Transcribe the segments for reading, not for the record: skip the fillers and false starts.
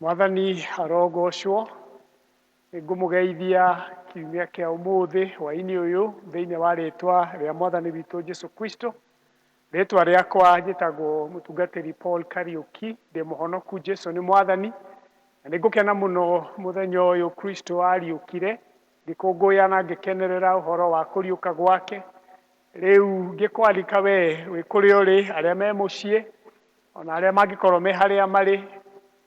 Mwathani arogocwo. Nĩngũmũgeithia kiumia kĩa ũmũthĩ hwaĩ-inĩ ũyũ thĩinĩ wa rĩtwa rĩa Mwathani witũ Jesu Kristo. Rĩtwa rĩakwa njĩtagwo mũtungatĩri Paul Kariũki, ndĩ mũhonoku Jesu nĩ Mwathani. Na nĩngũkena mũno mũthenya ũyũ Kristo ariũkire, ngĩkũngũya na ngĩkenerera ũhoro wa kũriũka gwake. Rĩu ngĩkwarika we wĩ kũrĩa ũrĩ, arĩa me mũciĩ, ona arĩa mangĩkorwo me harĩa marĩ,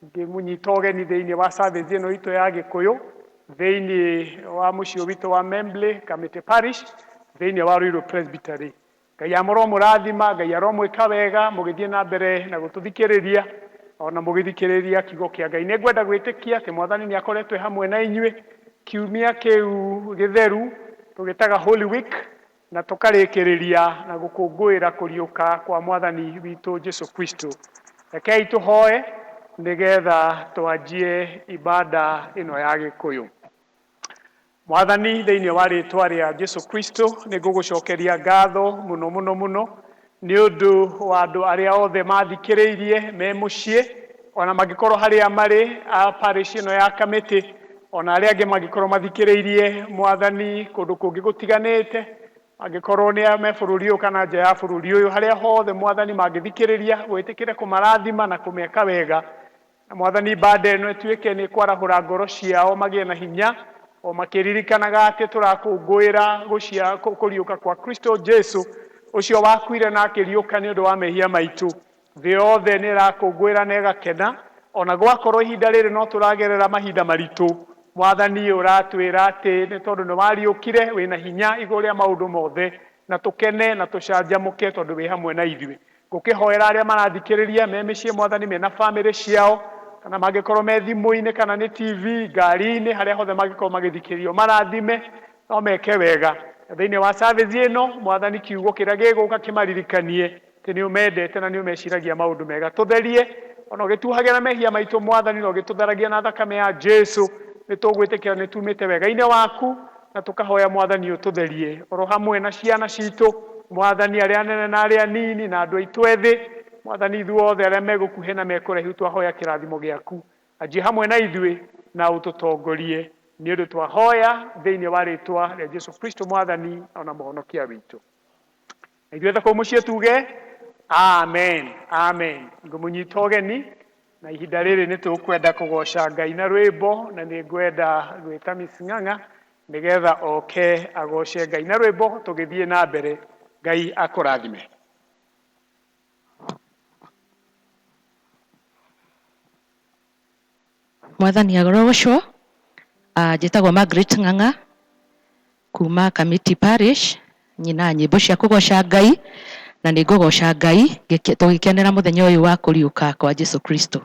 ngĩmũnyita ũgeni thĩinĩ wa service ĩno itũ ya Gĩkũyũ, thĩinĩ wa mũciĩ witũ wa Membley, Kamĩtĩ Parish, thĩinĩ wa Ruiru Presbytery. Ngai amũromũrathima, Ngai aromwĩka wega, mũgĩthiĩ na mbere na gũtũthikĩrĩria, ona mũgĩthikĩrĩria kiugo kĩa Ngai. Nĩngwenda gwĩtĩkia atĩ Mwathani nĩ akoretwo e hamwe na inyuĩ kiumia kĩu gĩtheru tũgĩtaga Holy Week, na tũkarĩkĩrĩria na gũkũngũĩra kũriũka kwa Mwathani witũ Jesu Kristo. Rekei tũhoe nĩgetha twanjie ibada ĩno ya Gĩkũyũ. Mwathani, thĩinĩ wa rĩtwa rĩa Jesu Kristo, nĩ ngũgũcokeria ngatho mũno mũno mũno nĩ ũndũ wa andũ arĩa othe mathikĩrĩirie me mũciĩ, ona mangĩkorwo harĩa marĩ a parish ĩno ya Kamĩtĩ, ona arĩa angĩ mangĩkorwo mathikĩrĩirie Mwathani kũndũ kũngĩ gũtiganĩte, angĩkorwo nĩ me bũrũri ũyũ kana nja ya bũrũri ũyũ, harĩa hothe Mwathani mangĩthikĩrĩria, wĩtĩkĩre kũmarathima na kũmeka wega. Na Mwathani ibada ĩno ĩtuĩke nĩ kwarahũra ngoro ciao magĩe na hinya, o makĩririkanaga atĩ tũrakũngũĩra kũriũka kwa Kristo Jesu, ũcio wakuire na akĩriũka nĩ ũndũ wa mehia maitũ. Thĩ yothe nĩ ĩrakũngũĩra na ĩgakena, ona gwakorwo ihinda rĩrĩ no tũragerera mahinda maritũ. Mwathani ũratwĩra atĩ nĩ tondũ nĩ wariũkire, wĩna hinya igũrũ rĩa maũndũ mothe, na tũkene na tũcanjamũke tondũ wĩ hamwe na ithuĩ. Ngũkĩhoera arĩa marathikĩrĩria me mĩciĩ Mwathani, mena bamĩrĩ ciao, kana mangĩkorwo me thimũ-inĩ kana nĩ TV, ngari-inĩ, harĩa hothe mangĩkorwo magĩthikĩrĩria, ũmarathime no meke wega. Na thĩinĩ wa service ĩno, Mwathani, kiugo kĩrĩa gĩgũka kĩmaririkanie atĩ nĩ ũmendete na nĩ ũmeciragia maũndũ mega. Tũtherie, ona ũgĩtuohagĩra mehia maitũ Mwathani, na ũgĩtũtheragia na thakame ya Jesu, nĩ tũgwĩtĩkĩra nĩ tumĩte wega-inĩ waku, na tũkahoya Mwathani ũtũtherie oro hamwe na ciana citũ, Mwathani, arĩa anene na arĩa anini, na andũ aitũ ethĩ, Mwathani, ithuothe arĩa me gũkuhĩ na me kũraihu, twahoya kĩrathimo gĩaku. Anjie hamwe na ithuĩ na ũtũtongorie, nĩ ũndũ twahoya thĩinĩ wa rĩtwa rĩa Jesu Kristo Mwathani ona Mũhonokia witũ. Na ithuĩ kũu mũciĩ tuge amen, amen. Ngũmũnyita ũgeni na ihinda rĩrĩ nĩ tũkwenda kũgoca Ngai na rwĩmbo, na nĩ ngwenda gwĩta Miss Ng'ang'a nĩgetha oke agoce Ngai na rwĩmbo tũgĩthiĩ na mbere. Ngai akũrathime. Mwathani arogocwo. Njĩtagwo Margaret Ng'ang'a kuma Kamiti Parish, nyinaga nyĩmbo cia kũgoca Ngai na nĩ ngũgoca Ngai tũgĩkenera mũthenya ũyũ wa kũriũka kwa Jesu Kristo.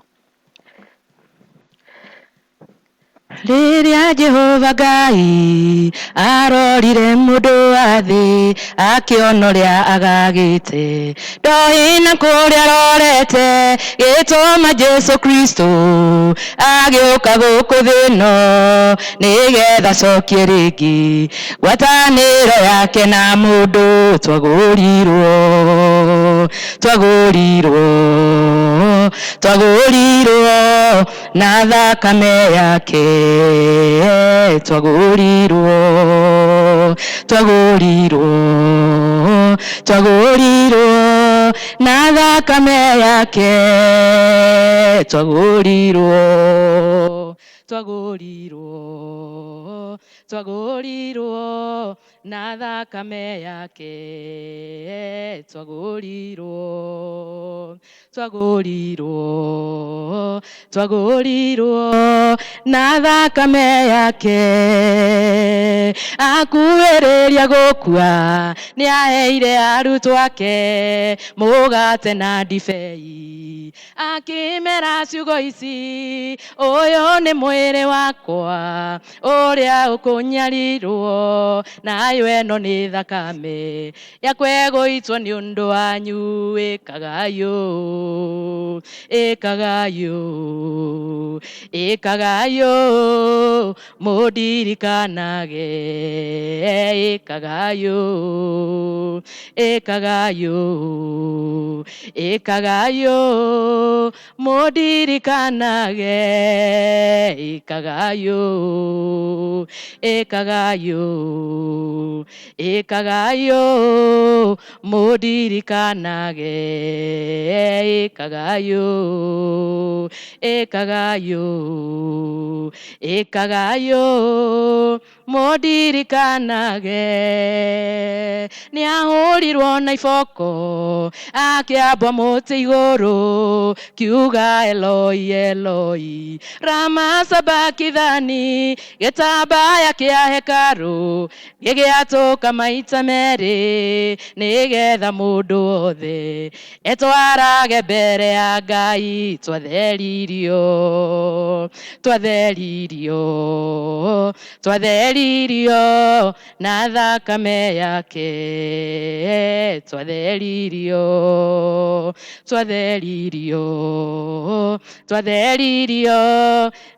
Rĩrĩa Jehova Ngai arorire mũndũ wa thĩ, akĩona ũrĩa agagĩte, ndoĩ na kũrĩa arorete, gĩtũma Jesu Kristo agĩũka gũkũ thĩ ĩno, nĩgetha acokie rĩngĩ ngwatanĩro yake na mũndũ. Twagũrirwo, twagũrirwo, twagũrirwo na thakame yake. Twagũrirwo, twagũrirwo, twagũrirwo na thakame yake. Twagũrirwo, twagũrirwo, twagũrirwo na thakame yake. Twagũrirwo, twagũrirwo, twagũrirwo na thakame yake. Akuhĩrĩria gũkua, nĩ aheire arutwo ake mũgate na ndibei, akĩmera ciugo ici, ũyũ nĩ mwĩrĩ wakwa ũrĩa ũkũnyarirwo, nayo ĩno nĩ thakame yakwa ĩgũitwo nĩ ũndũ wanyu. Ĩkagai ũũ, Ĩkagai ũũ, ĩkagai ũũ, mũndirikanage. Ĩkagai ũũ, ĩkagai ũũ, ĩkagai ũũ, mũndirikanage. Ĩkagai ũũ, ĩkagai ũũ, ĩkagai ũũ, mũndirikanage. Ĩkagai ũũ, ĩkagai ũũ, ĩkagai ũũ, mũndirikanage. Nĩ ahũrirwo na iboko, akĩambwo mũtĩ igũrũ, kiuga Eloi Eloi lama sabakithani, gĩtambaya kĩa hekarũ gĩgĩatũka maita merĩ, nĩgetha mũndũ wothe etwarage mbere ya Ngai. Twatheririo, twatheririo, twatheririo na thakame yake. Twatheririo, twatheririo, twatheririo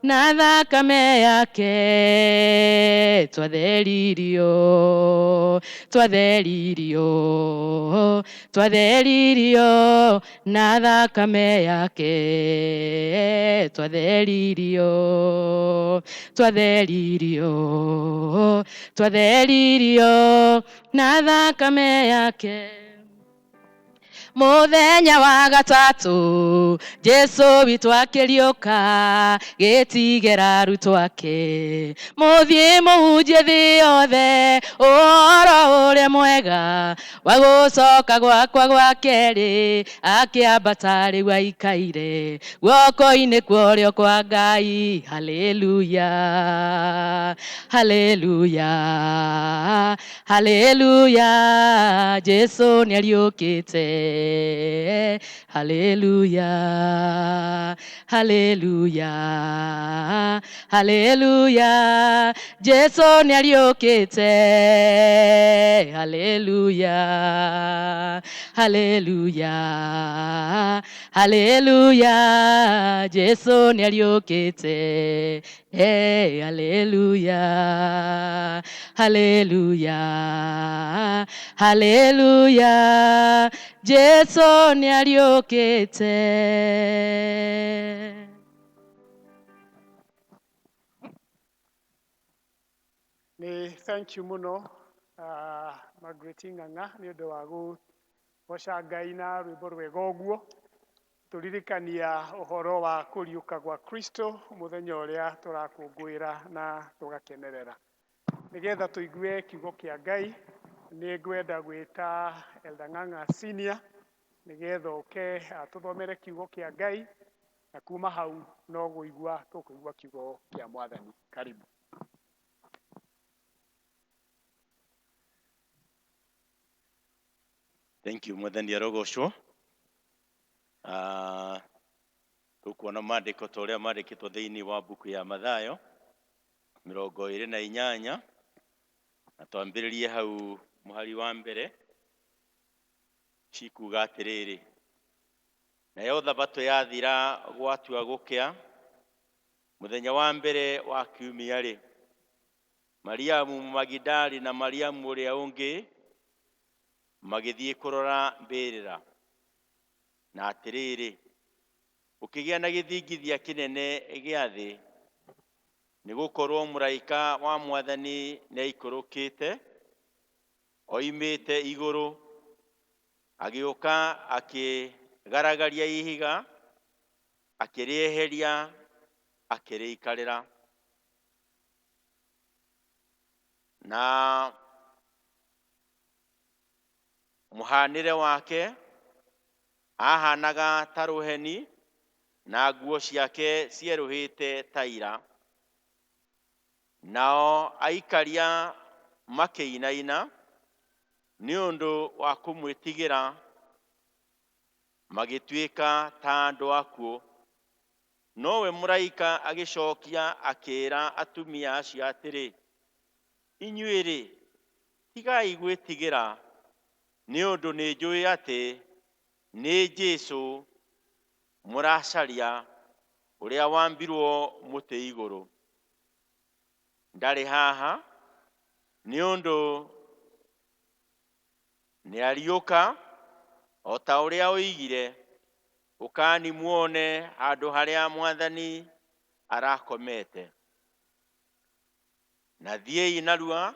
na thakame yake. Twatheririo, twatheririo, twatheririo na thakame yake. Twatheririo, twatheririo, twatheririo na thakame yake. Mũthenya wa gatatũ Jesu witũ akĩriũka, gĩtigĩra arutwo ake, mũthiĩ mũhunjie thĩ yothe ũhoro ũrĩa mwega wa gũcoka gwakwa gwa kerĩ. Akĩambata rĩu aikaire guoko-inĩ kwa ũrĩo kwa Ngai. Haleluya, haleluya, haleluya, Jesu nĩariũkĩte. Haleluya, haleluya, haleluya, Jesu nĩariũkĩte. Haleluya, haleluya, haleluya, Jesu nĩariũkĩte. Hey, haleluya, haleluya, haleluya, Jesu nĩariũkĩte. Nĩ thank you mũno, Margaret Ng'ang'a, nĩ ũndũ wa kũgoca Ngai na rwĩmbo rwega ũguo, tũririkania ũhoro wa kũriũka gwa Kristo, mũthenya ũrĩa tũrakũngũĩra na tũgakenerera. Nĩgetha tũigue kiugo kĩa Ngai, nĩ ngwenda gwĩta Elder Ng'ang'a Senior, nĩgetha oke atũthomere kiugo kĩa Ngai, na kuma hau no gũigua tũkũigua kiugo kĩa Mwathani. Karibu. Thank you, Mwathani arogocwo. Tũkuona maandĩko ta ũrĩa mandĩkĩtwo thĩinĩ wa mbuku ya Mathayo 28, na twambĩrĩrie hau mũhari wa mbere. Cikuga atĩrĩrĩ, nayo thabatũ yathira gwatua gũkĩa, mũthenya wa mbere wa kiumia-rĩ, Mariamu Mũmagidali na Mariamu ũrĩa ũngĩ magĩthiĩ kũrora mbĩrĩra. Na atĩrĩrĩ, gũkĩgĩa na gĩthingithia kĩnene gĩa thĩ, nĩ gũkorwo mũraika wa Mwathani nĩaikũrũkĩte oimĩte igũrũ, agĩũka akĩgaragaria ihiga, akĩrĩeheria, akĩrĩikarĩra. Na mũhanĩre wake ahanaga ta rũheni, na nguo ciake cierũhĩte ta ira. Nao aikaria makĩinaina nĩ ũndũ wa kũmwĩtigĩra, magĩtuĩka ta andũ akuũ. Nowe mũraika agĩcokia akĩĩra atumia acio atĩrĩ, inyuĩ-rĩ, tigai gwĩtigĩra, nĩ ũndũ nĩnjũĩ atĩ nĩ Jesũ Mũracaria ũrĩa wambirwo mũtĩ igũrũ. Ndarĩ haha nĩ ũndũ nĩariũka o ta ũrĩa oigire. Ũkani muone handũ harĩa Mwathani arakomete. Na thiĩi narua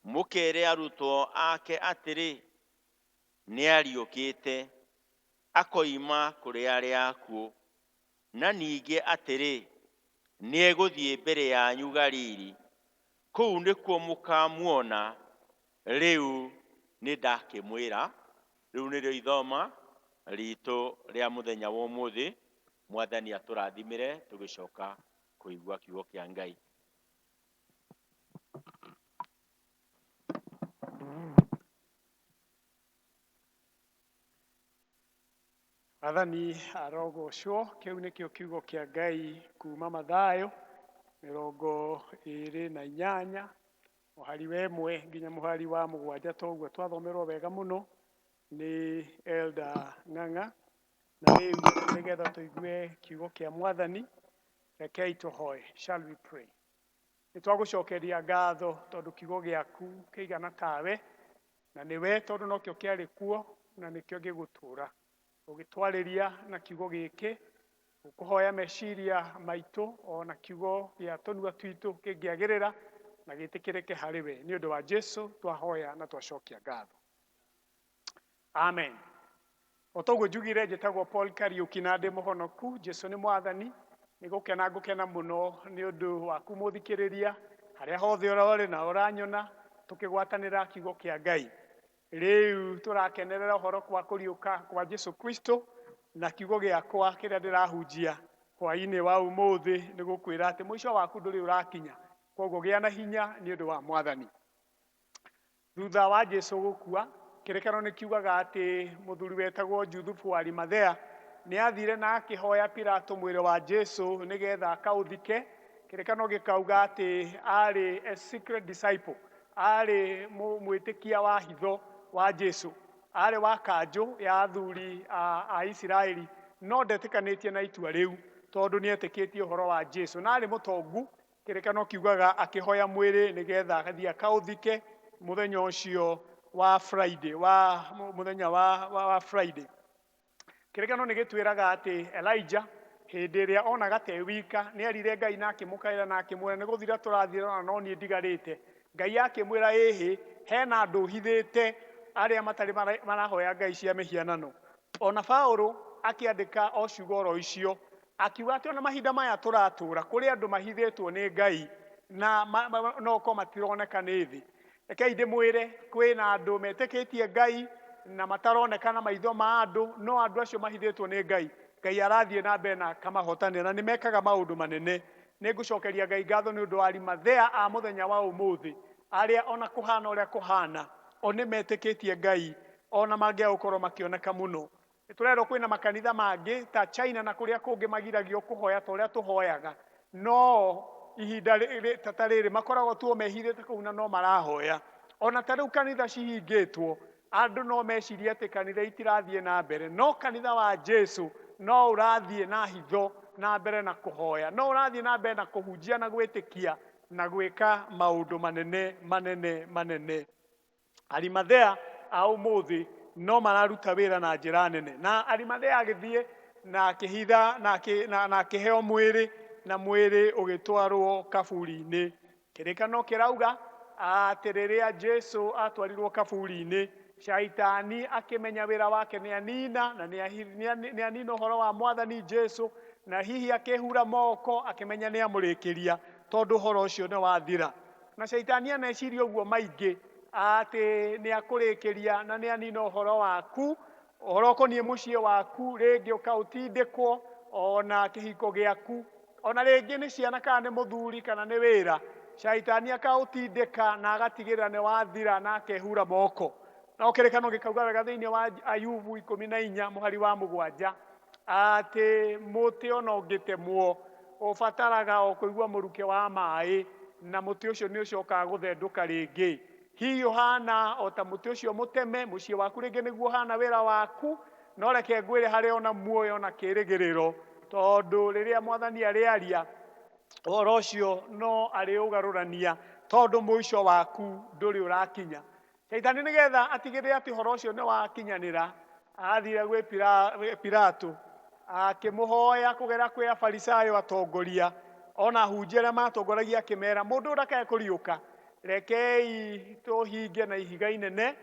mũkere arutwo ake atĩrĩ, nĩariũkĩte akoima kũrĩ arĩa akuũ, na ningĩ atĩrĩ, nĩegũthiĩ mbere yanyu Galili, kũu nĩkuo mũkamuona. Rĩu nĩndakĩmwĩra. Rĩu nĩrĩo ithoma ritũ rĩa mũthenya wa ũmũthĩ. Mwathani atũrathimĩre tũgĩcoka kũigua kiugo kĩa Ngai. Mwathani arogocwo. Kĩu nĩkĩo kiugo kĩa Ngai kuma Mathayo 28 mũhari wa 1 nginya mũhari wa 7, toguo twathomerwo wega mũno nĩ Elder Ng'ang'a. Na rĩu nĩgetha tũigue kiugo kĩa Mwathani, rekei tũhoe. Shall we pray? Nĩ twagũcokeria ngatho tondũ kiugo gĩaku kĩigana tawe, na nĩwe tondũ nokĩo kĩarĩ kuo na nĩkĩo gĩgũtũũra. Ũgĩtwarĩria na kiugo gĩkĩ, ũkũhoya meciria maitũ ona kiugo gĩa tũnua twitũ kĩngĩagĩrĩra na gĩtĩkĩrĩke harĩ we. Nĩ ũndũ wa Jesu twahoya na twacokia ngatho. Amen. O toguo njugire, njĩtagwo Paul Kariuki na ndĩ mũhonoku. Jesu nĩ Mwathani. Nĩ gũkena ngũkena mũno nĩ ũndũ waku mũthikĩrĩria harĩa hothe ũrorĩ na ũranyona tũkĩgwatanĩra kiugo kĩa Ngai. Rĩu tũrakenerera ũhoro kwa kũriũka kwa Jesu Kristo, na kiugo gĩakwa kĩrĩa ndĩrahunjia hwaĩ-inĩ wa ũmũthĩ nĩ gũkwĩra atĩ mũico waku ndũrĩ ũrakinya, koguo gĩa na hinya nĩ ũndũ wa Mwathani. Thutha wa Jesu gũkua, kĩrĩkano nĩ kiugaga atĩ mũthuri wetagwo Juthubu wa Arimathea nĩ athire na akĩhoya Pilato mwĩrĩ wa Jesu nĩgetha akaũthike. Kĩrĩkano gĩkauga atĩ arĩ a secret disciple, arĩ mwĩtĩkia wa hitho wa Jesu, arĩ wa kanjũ ya athuri a Isiraeli, no ndetĩkanĩtie na itua rĩu tondũ nĩ etĩkĩtie ũhoro wa Jesu, na arĩ mũtongu. Kĩrĩkano kiugaga akĩhoya mwĩrĩ nĩgetha athiĩ akaũthike mũthenya ũcio wa Friday, wa mũthenya wa Friday. Kĩrĩkano nĩ gĩtwĩraga atĩ Elijah hĩndĩ ĩrĩa onaga te wika nĩ erire Ngai na akĩmũkaĩra na akĩmwĩra nĩ gũthira tũrathira na no niĩ ndigarĩte. Ngai akĩmwĩra ĩhĩ, hena andũ hithĩte arĩa matarĩ marahoya ngai cia mĩhianano. Ona Paũlũ akĩandĩka o ciugo oro icio, akiuga atĩ ona mahinda maya tũratũra kũrĩ andũ mahithĩtwo nĩ Ngai na no ũkorwo matironeka nĩ thĩ. Rekei ndĩmwĩre, kwĩna andũ metĩkĩtie Ngai na mataroneka na maitho ma andũ, no andũ acio mahithĩtwo nĩ Ngai. Ngai arathiĩ na mbere na akamahotanĩra na nĩ mekaga maũndũ manene. Nĩ ngũcokeria Ngai ngatho nĩ ũndũ wa Arimathea a mũthenya wa ũmũthĩ, arĩa ona kũhana ũrĩa kũhana, o nĩ metĩkĩtie Ngai ona mangĩaga gũkorwo makĩoneka mũno. Nĩ tũrerwo kwĩna makanitha mangĩ ta China na kũrĩa kũngĩ magiragio kũhoya ta ũrĩa tũhoyaga, no ihinda ta rĩrĩ makoragwo tu o mehithĩte kũu na no marahoya. Ona ta rĩu kanitha cihingĩtwo, andũ no mecirie atĩ kanitha itirathiĩ na mbere, no kanitha wa Jesu no ũrathiĩ na hitho na mbere na kũhoya, no ũrathiĩ na mbere na kũhunjia na gwĩtĩkia na gwĩka maũndũ manene manene manene. Arimathea a ũmũthĩ no mararuta wĩra na njĩra nene. Na Arimathea agĩthiĩ na akĩhitha na akĩheo mwĩrĩ, na mwĩrĩ ũgĩtwarwo kaburi-inĩ. Kĩrĩkano kĩrauga atĩ rĩrĩa Jesu atwarirwo kaburi-inĩ, Shaitani akĩmenya wĩra wake nĩ anina, na nĩ anina ũhoro wa Mwathani Jesu, na hihi akĩhura moko akĩmenya nĩ amũrĩkĩria tondũ ũhoro ũcio nĩ wathira. Na Shaitani aneciria ũguo maingĩ atĩ nĩ akũrĩkĩria na nĩ anina ũhoro waku, ũhoro ũkoniĩ mũciĩ waku, rĩngĩ ũkaũtindĩkwo ona kĩhiko gĩaku, ona rĩngĩ nĩ ciana kana nĩ mũthuri kana nĩ wĩra. Shaitani akaũtindĩka na agatigĩrĩra nĩ wathira na akehura moko. No kĩrĩkano gĩkauga wega thĩinĩ wa Ayubu 14 mũhari wa 7 atĩ mũtĩ ona ũngĩtemwo ũbataraga o kũigua mũrukĩ wa maĩ, na mũtĩ ũcio nĩ ũcokaga gũthendũka rĩngĩ. Hihi ũhana o ta mũtĩ ũcio mũteme, mũciĩ waku rĩngĩ nĩguo ũhana wĩra waku, No reke ngwĩre harĩ ona muoyo na kĩĩrĩgĩrĩro, tondũ rĩrĩa mwathani arĩaria ũhoro ũcio no arĩũgarũrania, tondũ mũico waku ndũrĩ ũrakinya. Caitani nĩgetha atigĩrĩre atĩ ũhoro ũcio nĩ wakinyanĩra, athire gwĩ Pilato akĩmũhoya kũgera kwĩ Afarisayo atongoria ona ahunjia arĩa matongoragia, akĩmera mũndũ ũyũ ndakae kũriũka, rekei tũhinge na ihiga inene,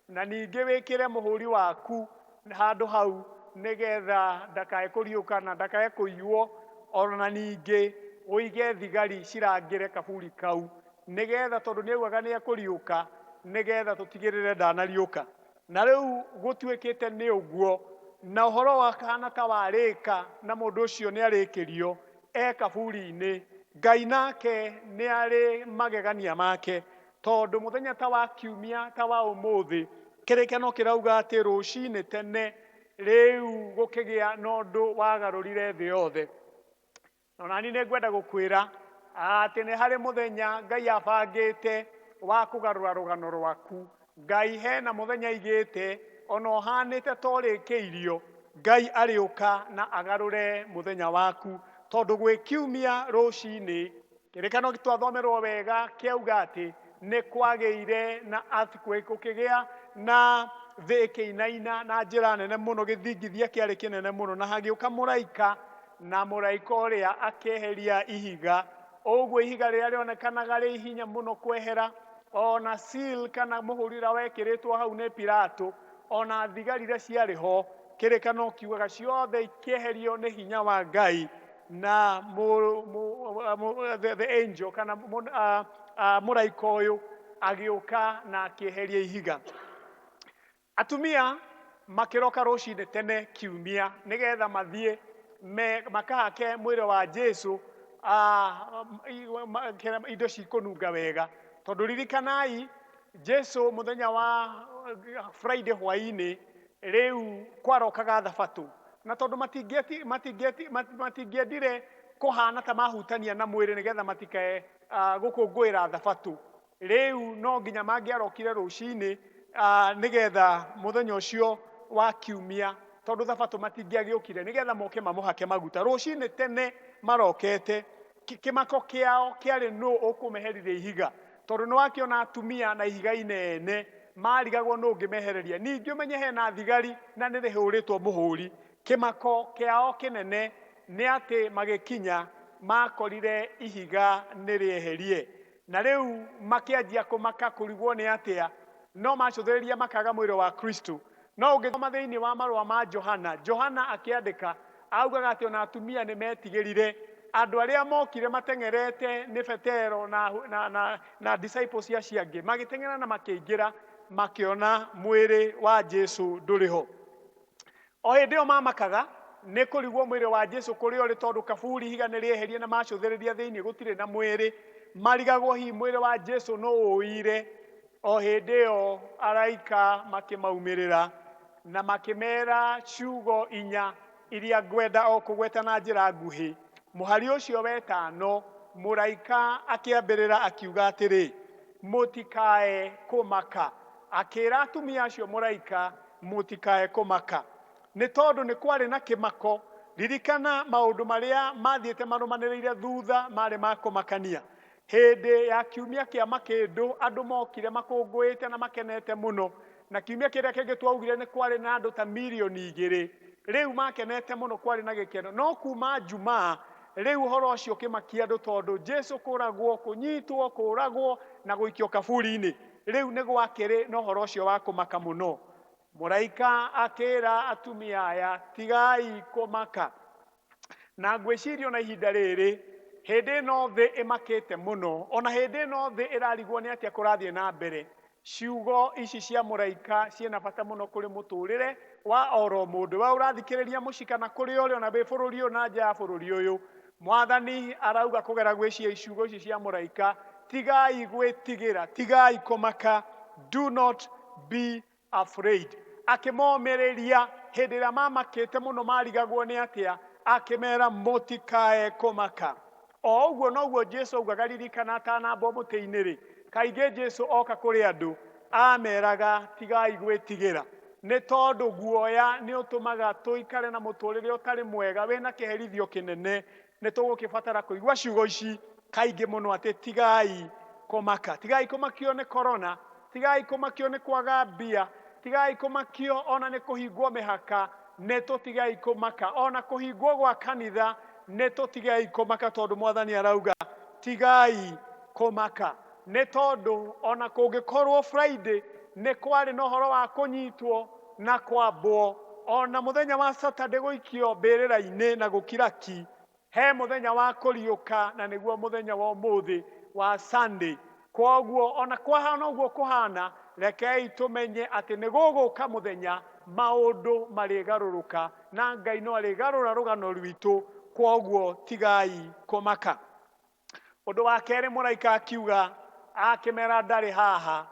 na ningĩ wĩkĩre mũhũri waku handũ hau nĩgetha ndakae kũriũka na ndakae kũiywo, ona ningĩ ũige thigari cirangĩre kaburi kau, nĩgetha tondũ nĩaugaga nĩekũriũka, nĩgetha tũtigĩrĩre ndanariũka. Na rĩu gũtuĩkĩte nĩ ũguo, na ũhoro wakahana ta warĩka na mũndũ ũcio nĩarĩkĩrio e kaburi-inĩ. Ngai nake nĩarĩ magegania make, tondũ mũthenya ta wa kiumia ta wa ũmũthĩ, kĩrĩkano kĩrauga atĩ rũcinĩ tene rĩu gũkĩgĩa na ũndũ wagarũrire thĩ yothe. Na nani nĩngwenda gũkwĩra atĩ nĩ harĩ mũthenya Ngai abangĩte wa kũgarũra rũgano rwaku. Ngai hena mũthenya aigĩte ona ũhanĩte ta ũrĩkĩirio, Ngai arĩũka na agarũre mũthenya waku, tondũ gwĩ kiumia rũcinĩ kĩrĩkano twathomerwo wega kĩauga atĩ nĩ kwagĩire na earthquake, gũkĩgĩa na thĩ ĩkĩinaina na njĩra nene mũno, gĩthingithia kĩarĩ kĩnene mũno, na hagĩũka mũraika, na mũraika ũrĩa akĩeheria ihiga. Ũguo ihiga rĩrĩa rĩonekanaga rĩ hinya mũno kwehera, ona seal kana mũhũri ũrĩa wekĩrĩtwo hau nĩ Pilato, ona thigari iria ciarĩ ho, kĩrĩkano kiugaga ciothe ikĩeherio nĩ hinya wa Ngai na the angel kana mũraika ũyũ agĩũka na akĩeheria ihiga. Atumia makĩroka rũcinĩ tene kiumia nĩgetha mathiĩ makahake mwĩrĩ wa Jesu indo cikũnunga wega, tondũ ririkanai Jesu mũthenya wa Friday hwaĩ-inĩ rĩu kwarokaga thabatũ, na tondũ matingĩendire kũhana ta mahutania na mwĩrĩ nĩgetha matikae gũkũngũĩra thabatũ, rĩu no nginya mangĩarokire rũcinĩ nĩgetha mũthenya ũcio wa kiumia, tondũ thabatũ matingĩagĩũkire, nĩgetha moke mamũhake maguta. Rũcinĩ tene marokete, kĩmako kĩao kĩarĩ nũ ũkũmehereria ihiga, tondũ nĩwakĩona atumia na ihiga inene marigagwo nũ ũngĩmehereria. Ningĩ ũmenye hena thigari na nĩrĩhũrĩtwo mũhũri. Kĩmako kĩao kĩnene nĩ atĩ magĩkinya makorire ihiga nĩrĩeherie, na rĩu makĩanjia kũmaka kũrigwo nĩ atĩa, no macũthĩrĩria makaga mwĩrĩ wa Kristo. No ũngĩthoma thĩinĩ wa marũa ma Johana, Johana akĩandĩka augaga atĩ ona atumia nĩ metigĩrire. Andũ arĩa mokire mateng'erete nĩ Petero na disciples acio angĩ, magĩteng'era na makĩingĩra, makĩona mwĩrĩ wa Jesu ndũrĩ ho. O hĩndĩ ĩyo mamakaga nĩ kũrigwo mwĩrĩ wa Jesu kũrĩa ũrĩ, tondũ kaburi ihiga nĩ rĩeherie na macũthĩrĩria thĩinĩ gũtirĩ na mwĩrĩ. Marigagwo hihi mwĩrĩ wa Jesu no ũire. O hĩndĩ ĩyo araika makĩmaumĩrĩra na makĩmera ciugo inya iria ngwenda o kũgweta na njĩra nguhĩ. Mũhari ũcio wetano, mũraika akĩambĩrĩra akiuga atĩrĩ, mũtikae kũmaka. Akĩra atumia acio mũraika, mũtikae kũmaka, nĩ tondũ nĩ kwarĩ na kĩmako. Ririkana maũndũ marĩa mathiĩte marũmanĩrĩire thutha marĩ ma kũmakania. Hĩndĩ ya kiumia kĩa makĩndũ andũ mokire makũngũĩte na makenete mũno, na kiumia kĩrĩa kĩngĩ twaugire nĩ kwarĩ na andũ ta mirioni igĩrĩ, rĩu makenete mũno, kwarĩ na gĩkeno. No kuma Jumaa rĩu ũhoro ũcio ũkĩmakia andũ, tondũ Jesu kũragwo, kũnyitwo, kũragwo na gũikio kaburi-inĩ, rĩu nĩ gwakĩrĩ na ũhoro ũcio wa kũmaka mũno. Mũraika akĩra atumia aya, tigai kũmaka. Na ngwĩciria ona ihinda rĩrĩ, hĩndĩ ĩno thĩ ĩmakĩte mũno, ona hĩndĩ ĩno thĩ ĩrarigwo nĩ atĩa kũrathiĩ na mbere, ciugo ici cia mũraika ciĩna bata mũno kũrĩ mũtũrĩre wa oro mũndũ. We ũrathikĩrĩria mũciĩ kana kũrĩa ũrĩ, ona wĩ bũrũri ũyũ na nja ya bũrũri ũyũ, mwathani arauga kũgera gwĩ ciugo ici cia mũraika, tigai gwĩtigĩra, tigai kũmaka, do not be afraid. Akĩmomĩrĩria hĩndĩ ĩrĩa mamakĩte mũno marigagwo nĩ atĩa, akĩmera mũtikae kũmaka. O ũguo noguo Jesu augaga, ririkana atanambwo mũtĩ-inĩ rĩ, kaingĩ Jesu oka kũrĩ andũ ameraga tigai gwĩtigĩra. Nĩ tondũ guoya nĩ ũtũmaga tũikare na mũtũrĩre ũtarĩ mwega wĩna kĩherithio kĩnene. Nĩ tũgũkĩbatara kũigua ciugo ici kaingĩ mũno atĩ tigai kũmaka, tigai kũmakio nĩ corona, tigai kũmakio nĩ kwaga mbia, tigai kũmakio ona nĩ kũhingwo mĩhaka, nĩ tũtigei kũmaka ona kũhingwo gwa kanitha, nĩ tũtigei kũmaka tondũ mwathani arauga tigai kũmaka. Nĩ tondũ ona kũngĩkorwo Friday nĩ kwarĩ na ũhoro wa kũnyitwo na kwambwo, ona mũthenya wa Saturday gũikio mbĩrĩra-inĩ na gũkira ki, he mũthenya wa kũriũka na nĩguo mũthenya wa ũmũthĩ wa Sunday. Kwoguo ona kwahana ũguo kũhana, rekei tũmenye atĩ nĩ gũgũka mũthenya maũndũ marĩgarũrũka na Ngai no arĩgarũra rũgano rwitũ. Kwoguo tigai kũmaka. Ũndũ wa kerĩ mũraika akiuga akĩmera ndarĩ haha,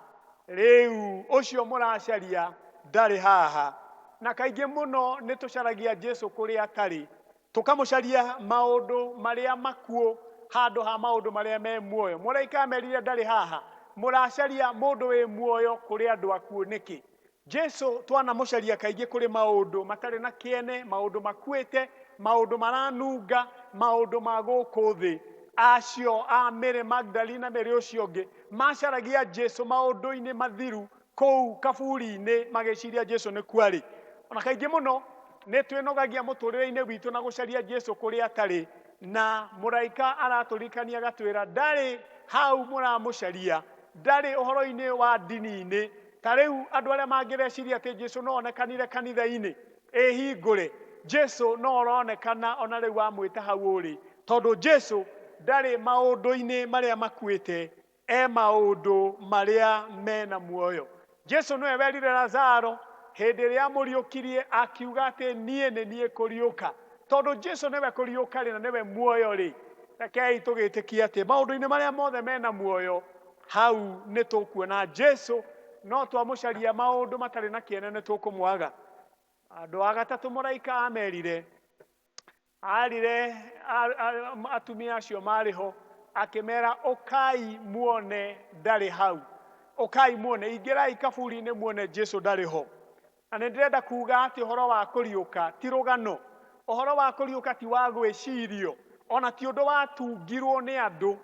rĩu ũcio mũracaria ndarĩ haha. Na kaingĩ mũno nĩ tũcaragia Jesu kũrĩa atarĩ, tũkamũcaria maũndũ marĩa makuũ handũ ha maũndũ marĩa me muoyo. Mũraika amerire ndarĩ haha, mũracaria mũndũ wĩ muoyo kũrĩ andũ akuũ nĩkĩ? Jesu twanamũcaria kaingĩ kũrĩ maũndũ matarĩ na kĩene, maũndũ makuĩte, maũndũ maranunga, maũndũ ma gũkũ thĩ. Acio a Mary Magdalene na Mary ũcio ũngĩ macaragia Jesu maũndũ-inĩ mathiru kũu kaburi-inĩ magĩciria Jesu nĩ kuo arĩ. Ona kaingĩ mũno nĩ twĩnogagia mũtũrĩre-inĩ witũ na gũcaria Jesu kũrĩa atarĩ, na mũraika aratũririkania agatwĩra ndarĩ hau mũramũcaria, ndarĩ ũhoro-inĩ wa ndini-inĩ. Ta rĩu andũ arĩa mangĩreciria atĩ Jesu no onekanire kanitha-inĩ ĩhingũre, Jesu no aronekana ona rĩu wamwĩta hau ũrĩ, tondũ Jesu ndarĩ maũndũ-inĩ marĩa makuĩte, e maũndũ marĩa mena muoyo. Jesu nĩwe werire Lazaro hĩndĩ ĩrĩa amũriũkirie akiuga atĩ niĩ nĩ niĩ kũriũka. Tondũ Jesu nĩwe kũriũka rĩ na nĩwe muoyo rĩ, rekei tũgĩtĩkie atĩ maũndũ-inĩ marĩa mothe mena muoyo hau nĩ tũkuona Jesu, no twamũcaria maũndũ matarĩ na kĩene nĩ tũkũmwaga. Andũ a gatatũ mũraika amerire, arire atumia acio marĩ ho akĩmera ũkai muone ndarĩ hau, ũkai muone, ingĩrai kaburi-inĩ muone Jesu ndarĩ ho. Na nĩ ndĩrenda kuga atĩ ũhoro wa kũriũka ti rũgano, ũhoro wa kũriũka ti wa gwĩcirio, ona ti ũndũ watungirwo nĩ andũ.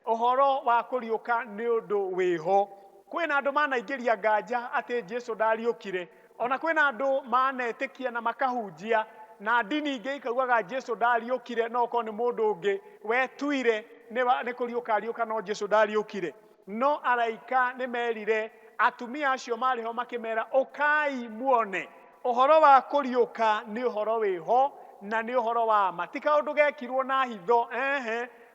Ũhoro wa kũriũka nĩ ũndũ wĩho. Kwĩna andũ manaingĩria nganja atĩ Jesu ndariũkire, ona kwĩna andũ manetĩkia na makahunjia na ndini ingĩ ikaugaga Jesu ndariũkire, no okorwo nĩ mũndũ ũngĩ wetuire nĩ kũriũka ariũka, no Jesu ndariũkire. No araika nĩ merire atumia acio marĩ ho makĩmera ũkai muone. Ũhoro wa kũriũka nĩ ũhoro wĩho na nĩ ũhoro wa ma, ti kaũndũ gekirwo na hitho.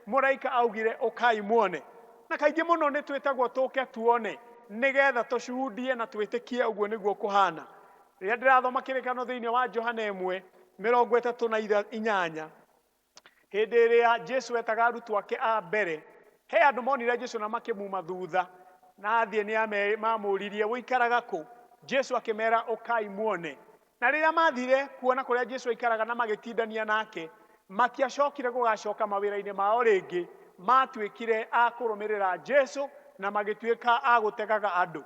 Mũraika augire ũkai muone. Na kaingĩ mũno nĩ twĩtagwo tũke tuone nĩgetha tũcuhundie na twĩtĩkie ũguo nĩguo kũhana. Rĩrĩa ndĩrathoma kĩrĩkano thĩinĩ wa Johana 1:38, hĩndĩ ĩrĩa Jesu etaga arutwo ake a mbere, he andũ monire Jesu na makĩmuma thutha, na athiĩ nĩ mamũririe ũikaraga kũ? Jesu akĩmera ũkai muone. Na rĩrĩa mathire kuona kũrĩa Jesu aikaraga na magĩtindania nake, matiacokire gũgacoka mawĩra-inĩ mao rĩngĩ, matuĩkire a kũrũmĩrĩra Jesu na magĩtuĩka a gũtegaga andũ.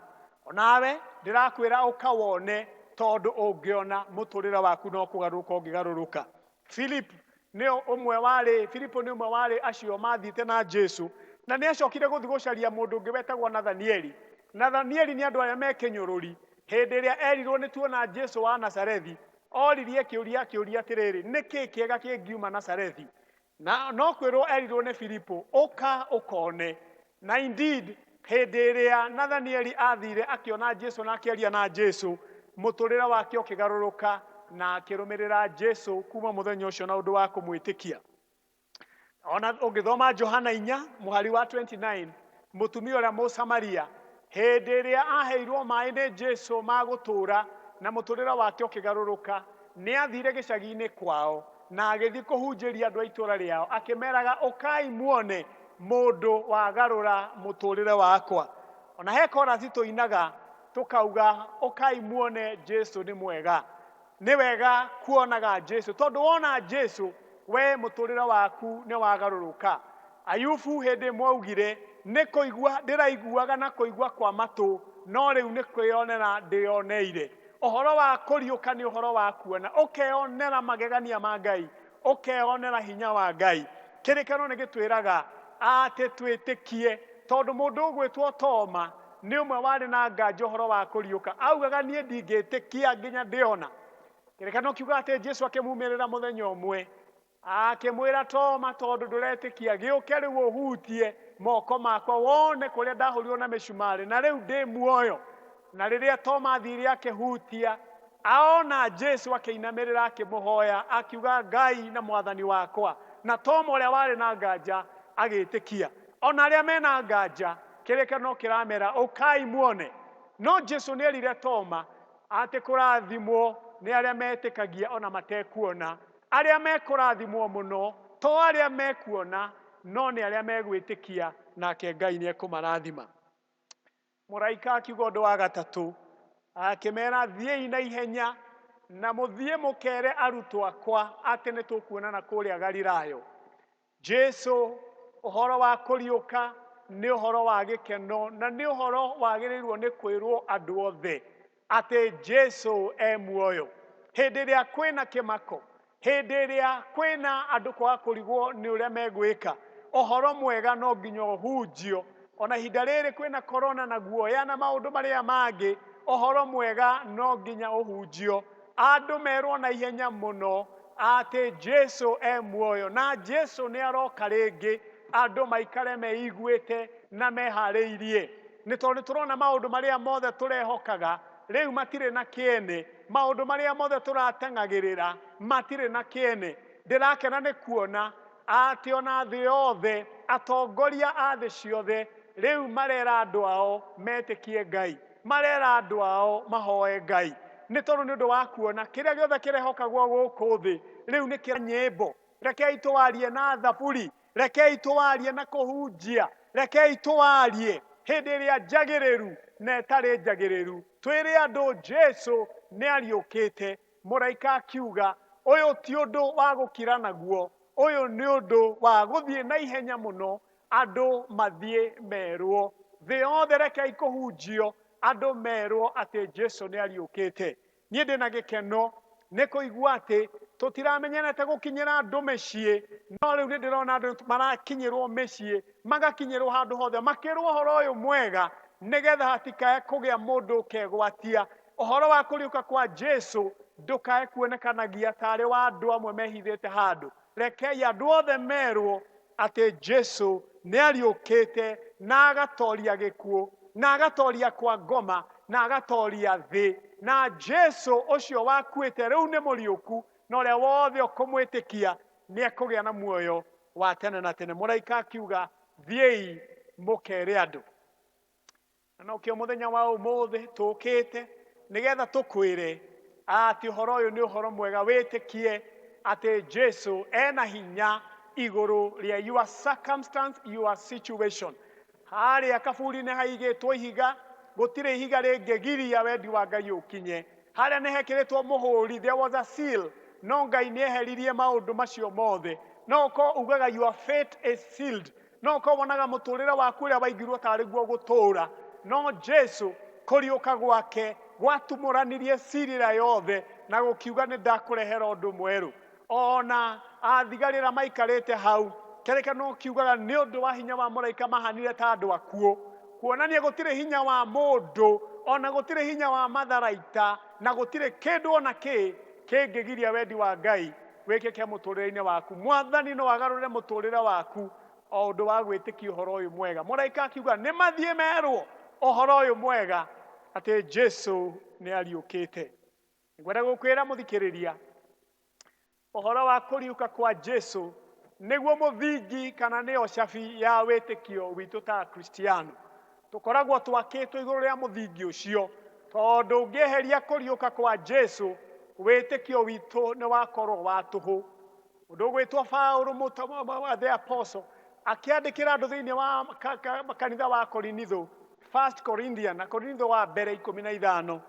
Onawe ndĩrakwĩra ũka wone, tondũ ũngĩona mũtũrĩre waku no kũgarũrũka ũngĩgarũrũka. Philip nĩ ũmwe warĩ, Filipo nĩ ũmwe warĩ acio mathiĩte na Jesu, na nĩ acokire gũthiĩ gũcaria mũndũ ũngĩ wetagwo Nathanieli. Nathanieli nĩ andũ arĩa me kĩnyũrũri. Hĩndĩ ĩrĩa erirwo nĩ tuona Jesu wa Nazarethi, oririe kĩũria akĩũria atĩrĩrĩ, nĩ kĩĩ kĩega kĩngiuma Nazarethi? Na no kwĩrwo erirwo nĩ Filipo, ũka ũkone. Na indeed hĩndĩ ĩrĩa Nathanieli athire akĩona Jesu na akĩaria na Jesu, mũtũrĩre wake ũkĩgarũrũka na akĩrũmĩrĩra Jesu kuma mũthenya ũcio na ũndũ wa kũmwĩtĩkia. Ona ũngĩthoma Johana 4 mũhari wa 29, mũtumia ũrĩa Mũsamaria hĩndĩ ĩrĩa aheirwo maĩ nĩ Jesu ma gũtũũra na mũtũrĩre wake ũkĩgarũrũka, nĩ athire gĩcagi-inĩ kwao na agĩthiĩ kũhunjĩria andũ a itũũra rĩao akĩmeraga ũkai muone mũndũ wagarũra mũtũrĩre wakwa. Ona he chorus tũinaga tũkauga ũkai muone Jesu nĩ mwega. Nĩ wega kuonaga Jesu, tondũ wona Jesu we mũtũrĩre waku nĩ wagarũrũka. Ayubu hĩndĩ ĩmwe augire nĩ kũigua ndĩraiguaga na kũigua kwa matũ, no rĩu nĩ kwĩyonera ndĩyoneire. Ũhoro wa kũriũka nĩ ũhoro wa kuona, ũkeyonera magegania ma Ngai, ũkeyonera hinya wa Ngai. Kĩrĩkanĩro nĩ gĩtwĩraga atĩ twĩtĩkie, tondũ mũndũ ũgwĩtwo Toma nĩ ũmwe warĩ na nganja ũhoro wa kũriũka. Augaga niĩ ndingĩtĩkia nginya ndĩona. Kĩrĩkanĩro kiuga atĩ Jesu akĩmumĩrĩra mũthenya ũmwe, akĩmwĩra Toma, tondũ ndũretĩkia, gĩũke rĩu ũhutie moko makwa wone kũrĩa ndahũrirwo na mĩcumarĩ, na rĩu ndĩ muoyo. Na rĩrĩa Toma athire akĩhutia, aona Jesu akĩinamĩrĩra akĩmũhoya, akiuga Ngai na mwathani wakwa. Na Toma ũrĩa warĩ na nganja agĩtĩkia. Ona arĩa mena nganja, kĩrĩkanĩro kĩramera ũkai muone. No Jesu nĩ erire Toma atĩ kũrathimwo nĩ arĩa metĩkagia ona matekuona. Arĩa mekũrathimwo mũno to arĩa mekuona, no nĩ arĩa megwĩtĩkia, nake Ngai nĩ ekũmarathima. Mũraika akiuga ũndũ wa gatatũ, akĩmera thiĩi na ihenya na mũthiĩ mũkere arutwo akwa atĩ nĩ tũkuonana kũrĩa Galilaya. Jesu ũhoro wa kũriũka nĩ ũhoro wa gĩkeno na nĩ ũhoro wagĩrĩirwo nĩ kwĩrwo andũ othe atĩ Jesu e muoyo. Hĩndĩ ĩrĩa kwĩna kĩmako, hĩndĩ ĩrĩa kwĩna andũ kwaga kũrigwo nĩ ũrĩa megwĩka, ũhoro mwega no nginya ũhunjio. Ona ihinda rĩrĩ kwĩna korona na guoya na maũndũ marĩa mangĩ, ũhoro mwega no nginya ũhunjio. Andũ merwo na ihenya mũno atĩ Jesu e muoyo na Jesu nĩ aroka rĩngĩ, andũ maikare meiguĩte na meharĩirie. Nĩ tondũ tũrona maũndũ marĩa mothe tũrehokaga rĩu matirĩ na kĩene, maũndũ marĩa mothe tũrateng'agĩrĩra matirĩ na kĩene. Ndĩrakena nĩ kuona atĩ ona thĩ yothe, atongoria a thĩ ciothe rĩu marera andũ ao metĩkie Ngai, marera andũ ao mahoe Ngai. Nĩ tondũ nĩ ũndũ wa kuona kĩrĩa gĩothe kĩrehokagwo gũkũ thĩ rĩu nĩ kĩa nyĩmbo. Rekei tũwarie na thaburi, rekei tũwarie na kũhunjia, rekei tũwarie hĩndĩ ĩrĩa njagĩrĩru na ĩtarĩ njagĩrĩru. Twĩre andũ Jesu nĩ ariũkĩte. Mũraika akiuga ũyũ ti ũndũ wa gũkira naguo, ũyũ nĩ ũndũ wa gũthiĩ na ihenya mũno, andũ mathiĩ merwo. Thĩ yothe rekei kũhunjio, andũ merwo atĩ Jesu nĩ ariũkĩte. Niĩ ndĩna gĩkeno nĩ kũigua atĩ tũtiramenyerete gũkinyĩra andũ mĩciĩ, no rĩu nĩ ndĩrona andũ marakinyĩrwo mĩciĩ, magakinyĩrwo handũ hothe, makĩrwo ũhoro ũyũ mwega, nĩgetha hatikae kũgĩa mũndũ ũkegwatia. Ũhoro wa kũriũka kwa Jesu ndũkae kuonekanagia tarĩ wa andũ amwe mehithĩte handũ. Rekei andũ othe merwo atĩ Jesu nĩ ariũkĩte na agatoria gĩkuũ, na agatoria kwa ngoma, na agatoria thĩ. Na Jesu ũcio wakuĩte rĩu nĩ mũriũku, na ũrĩa wothe ũkũmwĩtĩkia nĩ ekũgĩa na muoyo wa tene na tene. Mũraika akiuga thiĩi mũkere andũ. Na nokĩo mũthenya wa ũmũthĩ tũkĩte nĩgetha tũkwĩre atĩ ũhoro ũyũ nĩ ũhoro mwega, wĩtĩkie atĩ Jesu ena hinya igũrũ rĩa your circumstance, your situation. Harĩa kaburi-inĩ haigĩtwo ihiga, gũtirĩ ihiga rĩngĩgiria wendi wa Ngai ũkinye. Harĩa nĩ hekĩrĩtwo mũhũri, there was a seal, no Ngai nĩ eheririe maũndũ macio mothe. No ũkorwo ugaga your fate is sealed, no ũkorwo wonaga mũtũrĩre waku ũrĩa waigirwo tarĩ guo gũtũra, no Jesu kũriũka gwake gwatumũranirie cirira yothe na gũkiuga nĩ ndakũrehera ũndũ mwerũ. Ona athigari arĩa maikarĩte hau, kĩrĩkanĩro kiugaga nĩ ũndũ wa hinya wa mũraika mahanire ta andũ akuũ, kuonania gũtirĩ hinya wa mũndũ, ona gũtirĩ hinya wa matharaita, na gũtirĩ kĩndũ ona kĩ kĩngĩgiria wendi wa Ngai wĩkĩke mũtũrĩre-inĩ waku. Mwathani no agarũre mũtũrĩre waku o ũndũ wa gwĩtĩkia ũhoro ũyũ mwega. Mũraika akiuga nĩ mathiĩ merwo ũhoro ũyũ mwega atĩ Jesu nĩ ariũkĩte. Ngwenda gũkwĩra mũthikĩrĩria, ũhoro wa kũriũka kwa Jesu nĩguo mũthingi kana nĩyo cabi ya wĩtĩkio witũ ta Akristiano. Tũkoragwo twakĩtwo igũrũ rĩa mũthingi ũcio, tondũ ũngĩeheria kũriũka kwa Jesu, wĩtĩkio witũ nĩ wakorwo wa tũhũ. Ũndũ ũgwĩtwo Paũlũ the apostle akĩandĩkĩra andũ thĩinĩ wa kanitha wa Korinitho, First Corinthian, na Korinitho wa mbere 15,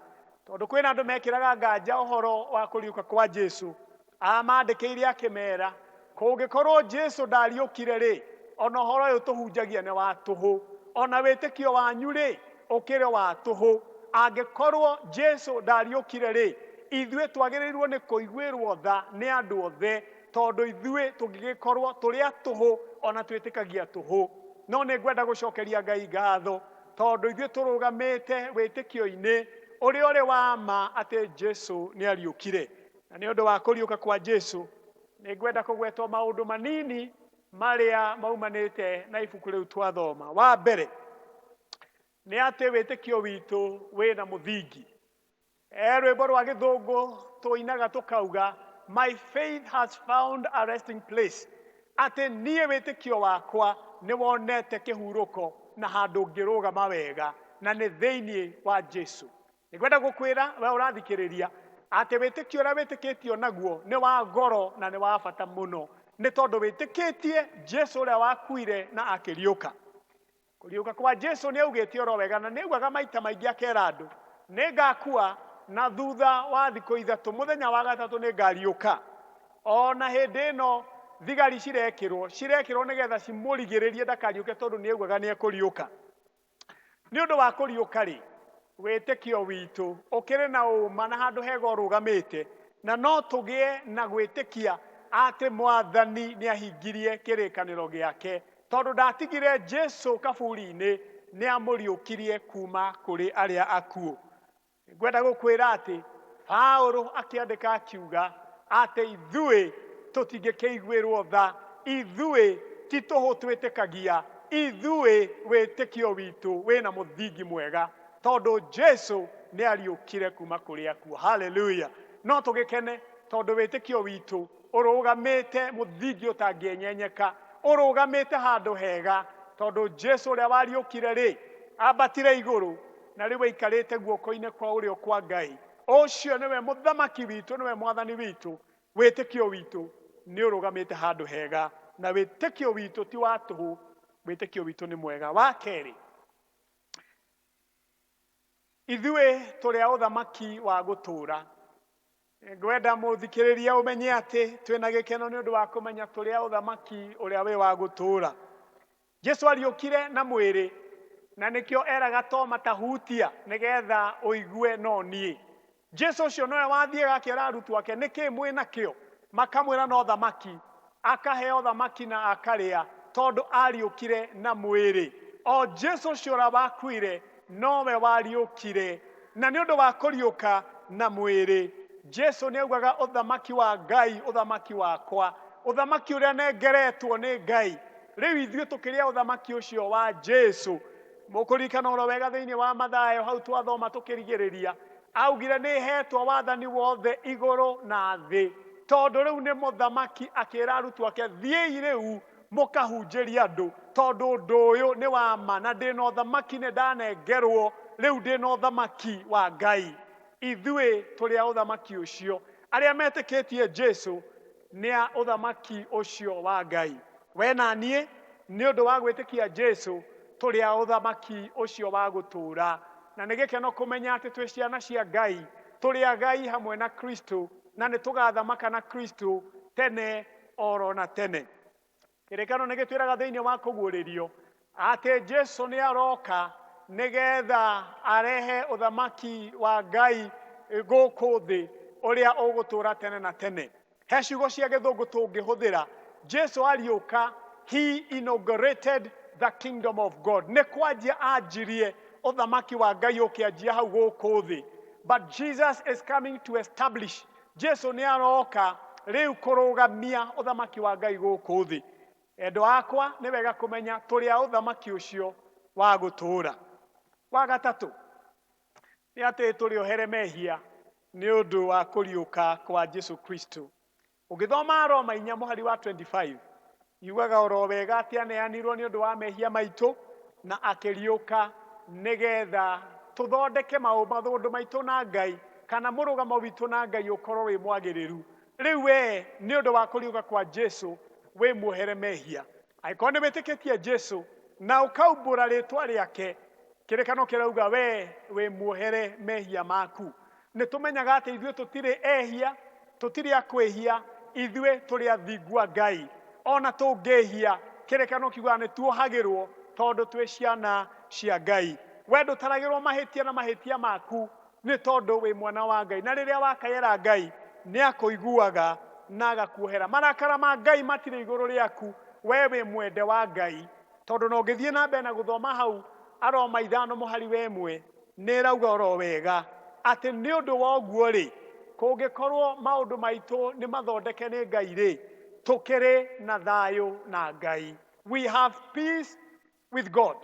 tondũ kwĩna andũ mekĩraga nganja ũhoro wa kũriũka kwa Jesu, amandĩkĩire akĩmera kũngĩkorwo Jesu ndariũkire rĩ, ona ũhoro ũyũ tũhunjagia nĩ wa tũhũ, ona wĩtĩkio wanyu rĩ ũkĩrĩ wa tũhũ. Angĩkorwo Jesu ndariũkire rĩ, ithuĩ twagĩrĩirwo nĩ kũiguĩrwo tha nĩ andũ othe, tondũ ithuĩ tũngĩgĩkorwo tũrĩ a tũhũ ona twĩtĩkagia tũhũ. No nĩ ngwenda gũcokeria Ngai ngatho tondũ ithuĩ tũrũgamĩte wĩtĩkio-inĩ ũrĩa ũrĩ wa ma atĩ Jesu nĩ ariũkire. Na nĩ ũndũ wa kũriũka kwa Jesu nĩ ngwenda kũgwetwo maũndũ manini marĩa maumanĩte na ibuku rĩu twathoma. Wa mbere nĩ atĩ wĩtĩkio witũ wĩna mũthingi. Rwĩmbo rwa gĩthũngũ tũinaga tũkauga, my faith has found a resting place, atĩ niĩ wĩtĩkio wakwa nĩ wonete kĩhurũko na handũ ngĩrũgama wega, na nĩ thĩinĩ wa Jesu. Nĩngwenda gũkwĩra we ũrathikĩrĩria atĩ wĩtĩkio ũrĩa wĩtĩkĩtio naguo nĩ wa goro na nĩ wa bata mũno, nĩ tondũ wĩtĩkĩtie Jesu ũrĩa wakuire na akĩriũka. Kũriũka kwa Jesu nĩ augĩte oro wega, na nĩ augaga maita maingĩ akera andũ, nĩ ngakua na thutha wa thikũ ithatũ mũthenya wa gatatũ nĩ ngariũka. Ona hĩndĩ ĩno thigari cirekĩrwo, cirekĩrwo nĩgetha cimũrigĩrĩrie ndakariũke, tondũ nĩ augaga nĩ ekũriũka. Nĩ ũndũ wa kũriũka rĩ, wĩtĩkio witũ ũkĩrĩ na ũma na handũ hega ũrũgamĩte, na no tũgĩe na gwĩtĩkia atĩ Mwathani nĩ ahingirie kĩrĩkanĩro gĩake, tondũ ndatigire Jesu kaburi-inĩ, nĩ amũriũkirie kuma kũrĩ arĩa akuũ. Ngwenda gũkwĩra atĩ Paũlũ akĩandĩka akiuga atĩ ithuĩ tũtingĩkĩiguĩrwo tha, ithuĩ ti tũhũ twĩtĩkagia, ithuĩ wĩtĩkio witũ wĩna mũthingi mwega, tondũ Jesu nĩ ariũkire kuma kũrĩ akuũ. Haleluya! No tũgĩkene tondũ wĩtĩkio witũ ũrũgamĩte mũthingi ũtangĩenyenyeka, ũrũgamĩte handũ hega, tondũ Jesu ũrĩa wariũkire rĩ, ambatire igũrũ na rĩu aikarĩte guoko-inĩ kwa ũrĩo kwa Ngai. Ũcio nĩwe mũthamaki witũ, nĩwe mwathani witũ. Wĩtĩkio witũ nĩ ũrũgamĩte handũ hega, na wĩtĩkio witũ ti wa tũhũ, wĩtĩkio witũ nĩ mwega. Wa kerĩ, ithuĩ tũrĩ a ũthamaki wa gũtũũra. Ngwenda mũthikĩrĩria ũmenye atĩ twĩna gĩkeno nĩ ũndũ wa kũmenya tũrĩ a ũthamaki ũrĩa wĩ wa gũtũũra. Jesu ariũkire na mwĩrĩ, na nĩkĩo eraga Toma tahutia nĩgetha ũigue no niĩ. Jesu ũcio nowe wathiaga akĩra arutwo ake nĩkĩ mwĩ nakĩo, makamwĩra no thamaki, akaheo thamaki na akarĩa, tondũ ariũkire na mwĩrĩ. O Jesu ũcio ũrĩa wakuire nowe wariũkire, na nĩ ũndũ wa kũriũka na mwĩrĩ Jesu nĩ augaga ũthamaki wa Ngai, ũthamaki wakwa, ũthamaki ũrĩa nengeretwo nĩ Ngai. Rĩu ithuĩ tũkĩrĩa ũthamaki ũcio wa Jesu. Mũkũririkana oro wega thĩinĩ wa Mathayo hau twathoma tũkĩrigĩrĩria, augire nĩ hetwo wathani wothe igũrũ na thĩ, tondũ rĩu nĩ mũthamaki. Akĩra arutwo ake, thiĩi rĩu mũkahunjĩrie andũ, tondũ ũndũ ũyũ nĩ wa ma, na ndĩna ũthamaki nĩ ndanengerwo, rĩu ndĩna ũthamaki wa Ngai. Ithuĩ tũrĩ a ũthamaki ũcio. Arĩa metĩkĩtie Jesu nĩ a ũthamaki ũcio wa Ngai. We na niĩ nĩ ũndũ wa gwĩtĩkia Jesu tũrĩ a ũthamaki ũcio wa gũtũũra. Na nĩ gĩkeno kũmenya atĩ twĩ ciana cia Ngai, tũrĩ agai hamwe na Kristo, na nĩ tũgathamaka na Kristo tene oro na tene. Kĩrĩkano nĩ gĩtwĩraga thĩinĩ wa kũguũrĩrio atĩ Jesu nĩ aroka nĩgetha arehe ũthamaki wa Ngai gũkũ thĩ ũrĩa ũgũtũũra tene na tene. He ciugo cia gĩthũngũ tũngĩhũthĩra, Jesu ariũka, he inaugurated the kingdom of God. Nĩ kwanjia anjirie ũthamaki wa Ngai ũkĩanjia hau gũkũ thĩ. But Jesus is coming to establish. Jesu nĩ aroka rĩu kũrũgamia ũthamaki wa Ngai gũkũ thĩ. Endwa akwa, nĩ wega kũmenya tũrĩ a ũthamaki ũcio wa gũtũũra. Wa gatatũ nĩ atĩ tũrĩ ohere mehia nĩ ũndũ wa kũriũka kwa Jesu Kristo. Ũngĩthoma Roma inya mũhari wa 25, yugaga oro wega atĩ aneanirwo nĩ ũndũ wa mehia maitũ na akĩriũka nĩgetha tũthondeke maũndũ maitũ na Ngai, kana mũrũgamo witũ na Ngai ũkorwo wĩ mwagĩrĩru. Rĩu we nĩ ũndũ wa kũriũka kwa Jesu wĩ muohere mehia. Angĩkorwo nĩ wĩtĩkĩtie Jesu na ũkaumbũra rĩtwa rĩake, kĩrĩkano kĩrauga we wĩ muohere mehia maku. Nĩ tũmenyaga atĩ ithuĩ tũtirĩ ehia, tũtirĩ a kwĩhia, ithuĩ tũrĩ athingu a Ngai. Ona tũngĩhia, kĩrĩkano kiugaga nĩ tuohagĩrwo tondũ twĩ ciana cia Ngai. We ndũtaragĩrwo mahĩtia na mahĩtia maku nĩ tondũ wĩ mwana wa Ngai. Na rĩrĩa wakayĩra Ngai nĩ akũiguaga na agakuohera. Marakara ma Ngai matirĩ igũrũ rĩaku, we wĩ mwende wa Ngai. Tondũ na ũngĩthiĩ na mbere na gũthoma hau Aroma 5 mũhari wa 1 nĩ ĩrauga oro wega atĩ nĩ ũndũ wa ũguo rĩ, kũngĩkorwo maũndũ maitũ nĩ mathondeke nĩ Ngai rĩ, tũkĩrĩ na thayũ na Ngai. We have peace with God.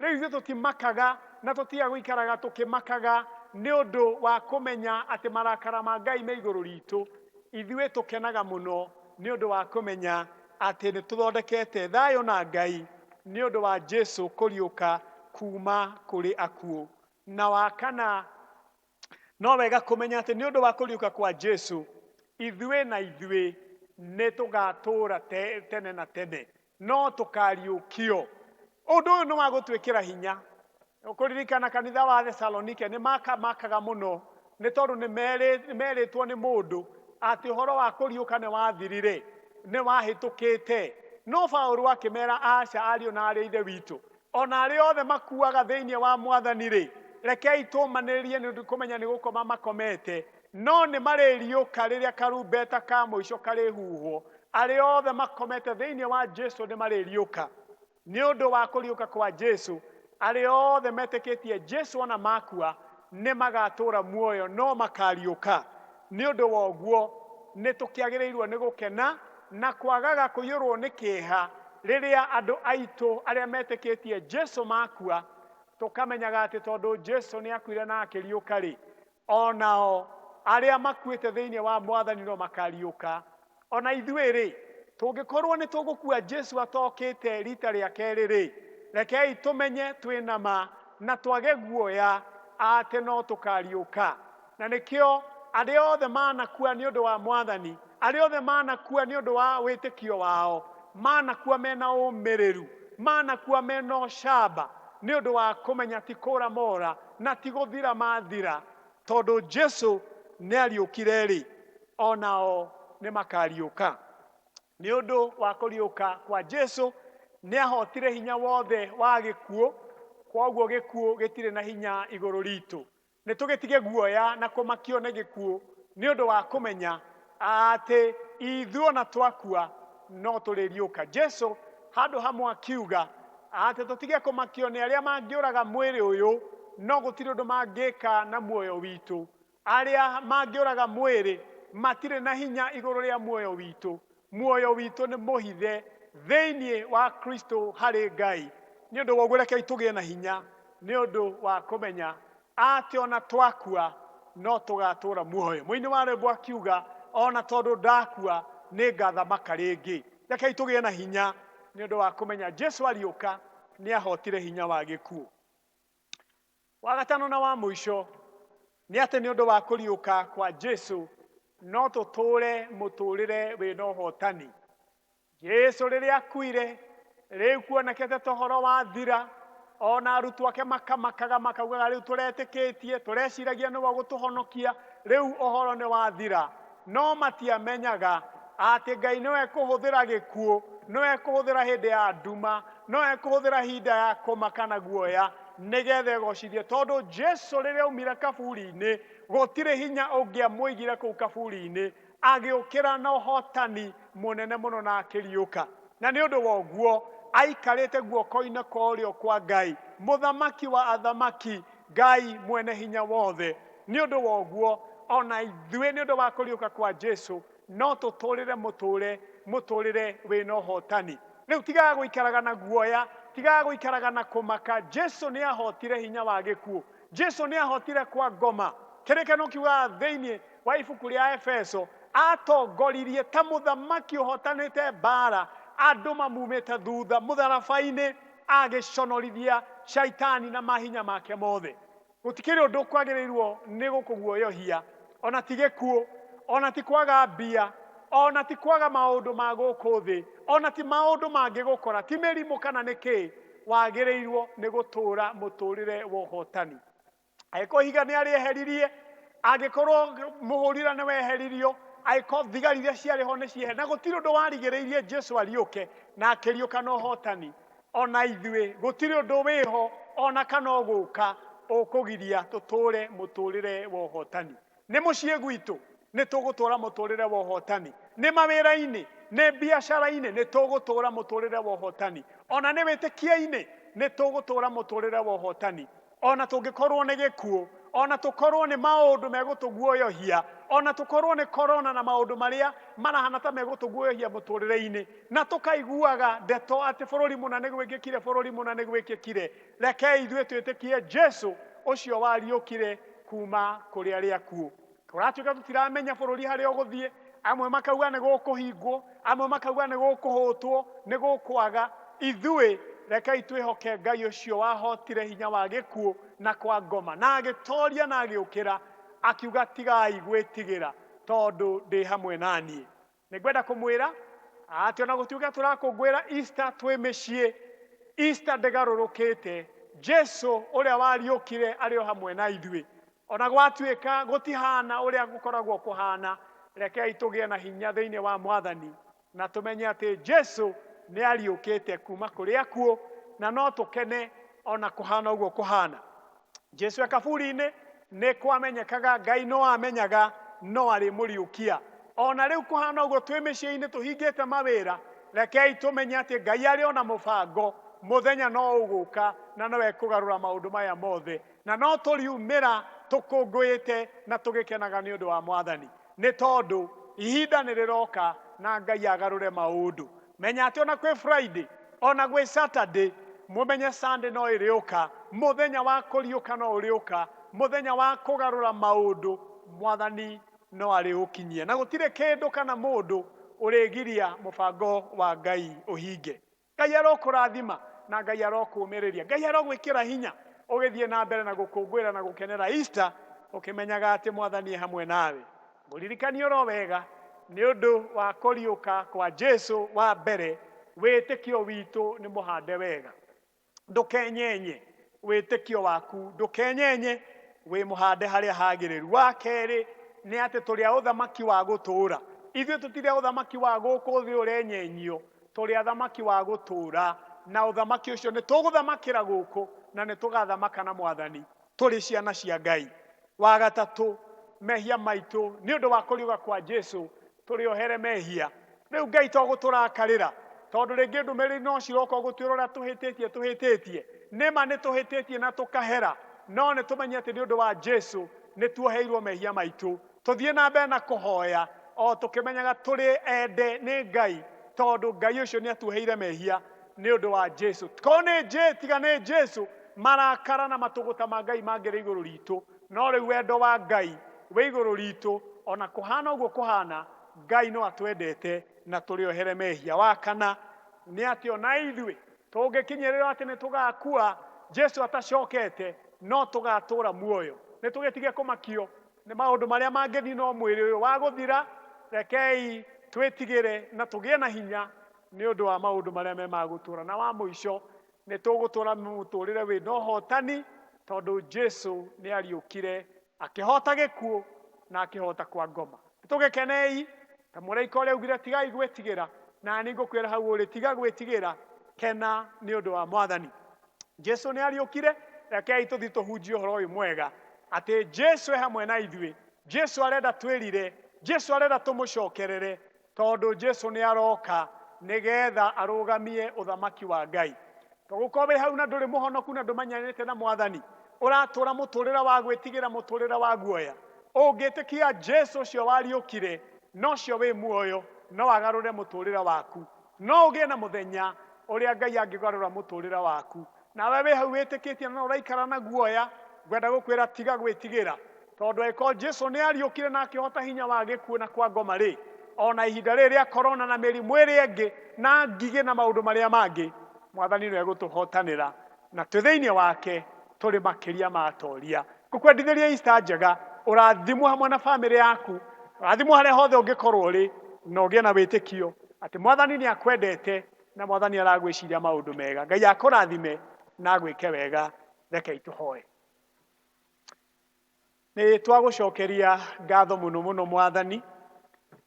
Rĩu ithuĩ tũtimakaga na tũtiga gũikaraga tũkĩmakaga nĩ ũndũ wa kũmenya atĩ marakara ma Ngai me igũrũ ritũ. Ithuĩ tũkenaga mũno nĩ ũndũ wa kũmenya atĩ nĩ tũthondekete thayũ na Ngai nĩ ũndũ wa Jesu kũriũka kuma kũrĩ akuũ. Na wa kana, no wega kũmenya atĩ nĩ ũndũ wa kũriũka kwa Jesu, ithuĩ na ithuĩ nĩ tũgatũũra tene na tene, no tũkariũkio. Ũndũ ũyũ nĩ wa gũtwĩkĩra hinya. Ũkũririkana kanitha wa Thesalonike nĩ makaga mũno nĩ tondũ nĩ merĩtwo nĩ mũndũ atĩ ũhoro wa kũriũka nĩ wathirire, nĩ wahĩtũkĩte. No Paũlũ akĩmera, aca ariũ na arĩ ithe witũ, ona arĩa othe makuaga thĩinĩ wa Mwathani rĩ, rekei tũmanĩrĩrie nĩ ũndũ kũmenya nĩ gũkoma makomete, no nĩ marĩriũka rĩrĩa karumbeta ka mũico karĩhuhwo. Arĩa othe makomete thĩinĩ wa Jesu nĩ marĩriũka. Nĩ ũndũ wa kũriũka kwa Jesu, arĩa othe metĩkĩtie Jesu ona makua nĩ magatũũra muoyo, no makariũka. Nĩ ũndũ wa ũguo nĩ tũkĩagĩrĩirwo nĩ gũkena na kwagaga kũiyũrwo nĩ kĩeha rĩrĩa andũ aitũ arĩa metĩkĩtie Jesu makua, tũkamenyaga atĩ tondũ Jesu nĩ akuire na akĩriũka rĩ, onao arĩa makuĩte thĩinĩ wa Mwathani no makariũka. Ona ithuĩ rĩ, tũngĩkorwo nĩ tũgũkua Jesu atokĩte rita rĩa kerĩ rĩ, rekei tũmenye twĩna ma na twage guoya atĩ no tũkariũka. Na nĩkĩo arĩa othe manakua nĩ ũndũ wa Mwathani, arĩa othe manakua nĩ ũndũ wa wĩtĩkio wao, manakua mena ũmĩrĩru, manakua mena ũcamba nĩ ũndũ wa kũmenya ti kũra mora na ti gũthira mathira, tondũ Jesu nĩ ariũkire rĩ, onao nĩ makariũka. Nĩ ũndũ wa kũriũka kwa Jesu nĩ ahotire hinya wothe wa gĩkuũ, kwoguo gĩkuũ gĩtirĩ na hinya igũrũ ritũ. Nĩ tũgĩtige guoya na kũmakio nĩ gĩkuũ nĩ ũndũ wa kũmenya atĩ ithuĩ ona twakua no tũrĩriũka. Jesu handũ hamwe akiuga atĩ tũtige kũmakio nĩ arĩa mangĩũraga mwĩrĩ ũyũ, no gũtirĩ ũndũ mangĩka na muoyo witũ. Arĩa mangĩũraga mwĩrĩ matirĩ na hinya igũrũ rĩa muoyo witũ. Muoyo witũ nĩ mũhithe thĩinĩ wa Kristo harĩ Ngai. Nĩ ũndũ wa ũguo rekei tũgĩe na hinya nĩ ũndũ wa kũmenya atĩ ona twakua no tũgatũũra muoyo. Mũini wa rwĩmbo akiuga ona tondũ ndakua nĩ ngathamaka rĩngĩ. Rekei tũgĩe na hinya nĩ ũndũ wa kũmenya Jesu ariũka nĩ ahotire hinya wa gĩkuũ. Wa gatano na wa mũico nĩ atĩ nĩ ũndũ wa kũriũka kwa Jesu no tũtũũre mũtũũrĩre wĩna ũhotani. Jesu rĩrĩa akuire rĩu kuonekete ta ũhoro wathira, ona arutwo ake makamakaga makaugaga rĩu tũretĩkĩtie, tũreciragia nĩwe ũgũtũhonokia, rĩu ũhoro nĩ wathira. No matiamenyaga atĩ Ngai nĩwe ekũhũthĩra gĩkuũ, nĩwe ekũhũthĩra hĩndĩ ya nduma, no ekũhũthĩra hinda ya kũmaka na guoya nĩgetha egocithie. Tondũ Jesu rĩrĩa aumire kaburi-inĩ, gũtirĩ hinya ũngĩamũigire kũu kaburi-inĩ, agĩũkĩra na ũhotani mũnene mũno na akĩriũka. Na nĩ ũndũ wa ũguo aikarĩte guoko-inĩ kwa ũrĩo kwa Ngai, mũthamaki wa athamaki, Ngai mwene hinya wothe. Nĩ ũndũ wa ũguo ona ithuĩ nĩ ũndũ wa kũriũka kwa Jesu no tũtũũrĩre mũtũũrĩre wĩna ũhotani. Rĩu tigaga gũikaraga na guoya, tigaga gũikaraga na kũmaka. Jesu nĩ ahotire hinya wa gĩkuũ. Jesu nĩ ahotire kwa ngoma. Kĩrĩkanĩro kiugaga thĩinĩ wa ibuku rĩa Efeso, atongoririe ta mũthamaki ũhotanĩte mbara, andũ mamumĩte thutha mũtharaba-inĩ, agĩconorithia shaitani na mahinya make mothe. Gũtikĩrĩ ũndũ kwagĩrĩirwo nĩ gũkũguoyohia, ona ti gĩkuũ, ona ti kwaga mbia, ona ti kwaga maũndũ ma gũkũ thĩ, ona ti maũndũ mangĩgũkora, ti mĩrimũ kana nĩ kĩĩ, wagĩrĩirwo nĩ gũtũũra mũtũũrĩre wa ũhotani. Angĩkorwo ihiga nĩ arĩeheririe, angĩkorwo mũhũrira nĩ weheririo, angĩkorwo thigari iria ciarĩ ho nĩ cieherire, na gũtirĩ ũndũ warigĩrĩirie Jesu ariũke na akĩriũka na ũhotani. Ona ithuĩ gũtirĩ ũndũ wĩho Ona kana ũgũka ũkũgiria tũtũre mũtũrĩre wa ũhotani. Nĩ mũciĩ gwitũ nĩ tũgũtũra mũtũrĩre wa ũhotani, nĩ mawĩra-inĩ, nĩ biacara-inĩ, nĩ tũgũtũra mũtũrĩre wa ũhotani, ona nĩ wĩtĩkia-inĩ nĩ tũgũtũra mũtũrĩre wa ũhotani. Ona tũngĩkorwo nĩ gĩkuũ, ona tũkorwo nĩ maũndũ megũtũguoyohia, ona tũkorwo nĩ korona na maũndũ marĩa marahana ta megũtũguoyohia mũtũrĩre-inĩ, na tũkaiguaga ndeto atĩ bũrũri mũna nĩ gwĩkĩkire, bũrũri mũna nĩ gwĩkĩkire, rekei ithuĩ twĩtĩkie Jesu ũcio wariũkire kuma kũrĩ arĩa akuũ. Tũratuĩka tũtiramenya bũrũri harĩa ũgũthiĩ, amwe makauga nĩ gũkũhingwo, amwe makauga nĩ gũkũhũtwo, nĩ gũkwaga. Ithuĩ rekei twĩhoke Ngai ũcio wahotire hinya wa gĩkuũ na kwa ngoma, na agĩtoria na agĩũkĩra, akiuga tigai gwĩtigĩra tondũ ndĩ hamwe na niĩ. Nĩ ngwenda kũmwĩra atĩ ona gũtuĩka tũrakũngũĩra Easter twĩ mĩciĩ, Easter ndĩgarũrũkĩte. Jesu ũrĩa wariũkire arĩ o hamwe na ithuĩ. Ona gwatuĩka gũtihana ũrĩa gũkoragwo kũhana, rekei tũgĩe na hinya thĩinĩ wa Mwathani na tũmenye atĩ Jesu nĩ ariũkĩte kuma kũrĩ akuũ, na no tũkene ona kũhana ũguo kũhana. Jesu e kaburi-inĩ nĩ kwamenyekaga Ngai no amenyaga no arĩ mũriũkia. Ona rĩu kũhana ũguo twĩ mĩciĩ-inĩ tũhingĩte mawĩra, rekei tũmenye atĩ Ngai arĩ ona mũbango, mũthenya no ũgũka na no ekũgarũra maũndũ maya mothe, na no tũriumĩra tũkũngũĩte na tũgĩkenaga nĩ ũndũ wa Mwathani, nĩ tondũ ihinda nĩ rĩroka na Ngai agarũre maũndũ. Menya atĩ ona kwĩ Friday, ona gwĩ Saturday, mũmenye Sunday no ĩrĩũka, mũthenya wa kũriũka no ũrĩũka, mũthenya wa kũgarũra maũndũ Mwathani no arĩũkinyia, na gũtirĩ kĩndũ kana mũndũ ũrĩgiria mũbango wa Ngai ũhinge. Ngai arokũrathima na Ngai arokũũmĩrĩria, Ngai arogwĩkĩra hinya ũgĩthiĩ na mbere na gũkũngũĩra na gũkenera Easter, ũkĩmenyaga atĩ Mwathani e hamwe nawe. Ngũririkanie oro wega nĩ ũndũ wa kũriũka kwa Jesu wa mbere, wĩtĩkio witũ nĩ mũhande wega. Ndũkenyenye wĩtĩkio waku, ndũkenyenye, wĩ mũhande harĩa hagĩrĩru. Wa kerĩ nĩ atĩ tũrĩ a ũthamaki wa gũtũũra. Ithuĩ tũtirĩ a ũthamaki wa gũkũ thĩ ũrenyenyio, tũrĩ athamaki wa gũtũũra, na ũthamaki ũcio nĩ tũgũthamakĩra gũkũ na nĩ tũgathamaka na Mwathani tũrĩ ciana cia Ngai. Wa gatatũ, mehia maitũ nĩ ũndũ wa kũriũka kwa Jesu tũrĩ ohere mehia. Rĩu Ngai to gũtũrakarĩra, tondũ rĩngĩ ndũmĩrĩri no ciroka gũtuĩra ũrĩa tũhĩtĩtie tũhĩtĩtie. Nĩ ma nĩ tũhĩtĩtie na tũkahera, no nĩ tũmenye atĩ nĩ ũndũ wa Jesu nĩ tuoheirwo mehia maitũ. Tũthiĩ na mbere na kũhoya o tũkĩmenyaga tũrĩ ende nĩ Ngai, tondũ Ngai ũcio nĩ atuoheire mehia nĩ ũndũ wa Jesu. Korwo nĩ tiga nĩ Jesu, marakara na matũgũta ma Ngai mangĩrĩ igũrũ ritũ, no rĩu wendo wa Ngai wĩ igũrũ ritũ, ona kũhana ũguo kũhana, Ngai no atwendete na tũrĩ ohere mehia. Wa kana nĩ atĩ ona ithuĩ tũngĩkinyĩrĩrwo atĩ nĩ tũgakua Jesu atacokete, no tũgatũra muoyo. Nĩ tũgĩtige kũmakio nĩ maũndũ marĩa mangĩthiĩ no mwĩrĩ ũyũ wa gũthira. Rekei twĩtigĩre na tũgĩe na hinya nĩ ũndũ wa maũndũ marĩa me ma gũtũra. Na wa mũico nĩ tũgũtũra mũtũrĩre wĩna ũhotani, tondũ Jesu nĩ ariũkire akĩhota gĩkuũ na akĩhota kwa ngoma. Tũgĩkenei ta mũraika ũrĩa augire tigai gwĩtigĩra, na niĩ ngũkwĩra hau ũrĩ tiga gwĩtigĩra, kena nĩ ũndũ wa Mwathani. Jesu nĩ ariũkire, rekei tũthiĩ tũhunjie ũhoro ũyũ mwega atĩ Jesu e hamwe na ithuĩ. Jesu arenda twĩrire, Jesu arenda tũmũcokerere, tondũ Jesu nĩ aroka nĩgetha arũgamie ũthamaki wa Ngai. Tũgũkorwo wĩ hau na ndũrĩ mũhonoku na ndũmenyanĩte na Mwathani, ũratũra mũtũrĩre wa gwĩtigĩra, mũtũrĩre wa guoya. Ũngĩtĩkia Jesu ũcio wariũkire, nocio wĩ muoyo, no agarũre mũtũrĩre waku. No ũgĩe na mũthenya ũrĩa Ngai angĩgarũra mũtũrĩre waku. Nawe wĩ hau wĩtĩkĩtie na ũraikara na guoya, ngwenda gũkwĩra tiga gwĩtigĩra, tondũ angĩkorwo Jesu nĩ ariũkire na akĩhota hinya wa gĩkuũ na kwa ngoma rĩ, ona ihinda rĩrĩ rĩa korona na mĩrimũ ĩrĩa ĩngĩ na ngigĩ na maũndũ marĩa mangĩ, Mwathani nĩwe egũtũhotanĩra, na twĩ thĩinĩ wake tũrĩ makĩria ma atoria. Ngũkwendithĩria Easter njega, ũrathimwo hamwe na bamĩrĩ yaku, ũrathimwo harĩa hothe ũngĩkorwo ũrĩ, na ũgĩe na wĩtĩkio atĩ Mwathani nĩ akwendete na Mwathani aragwĩciria maũndũ mega. Ngai akũrathime na agwĩke wega. Rekei tũhoe. Nĩ twagũcokeria ngatho mũno mũno Mwathani,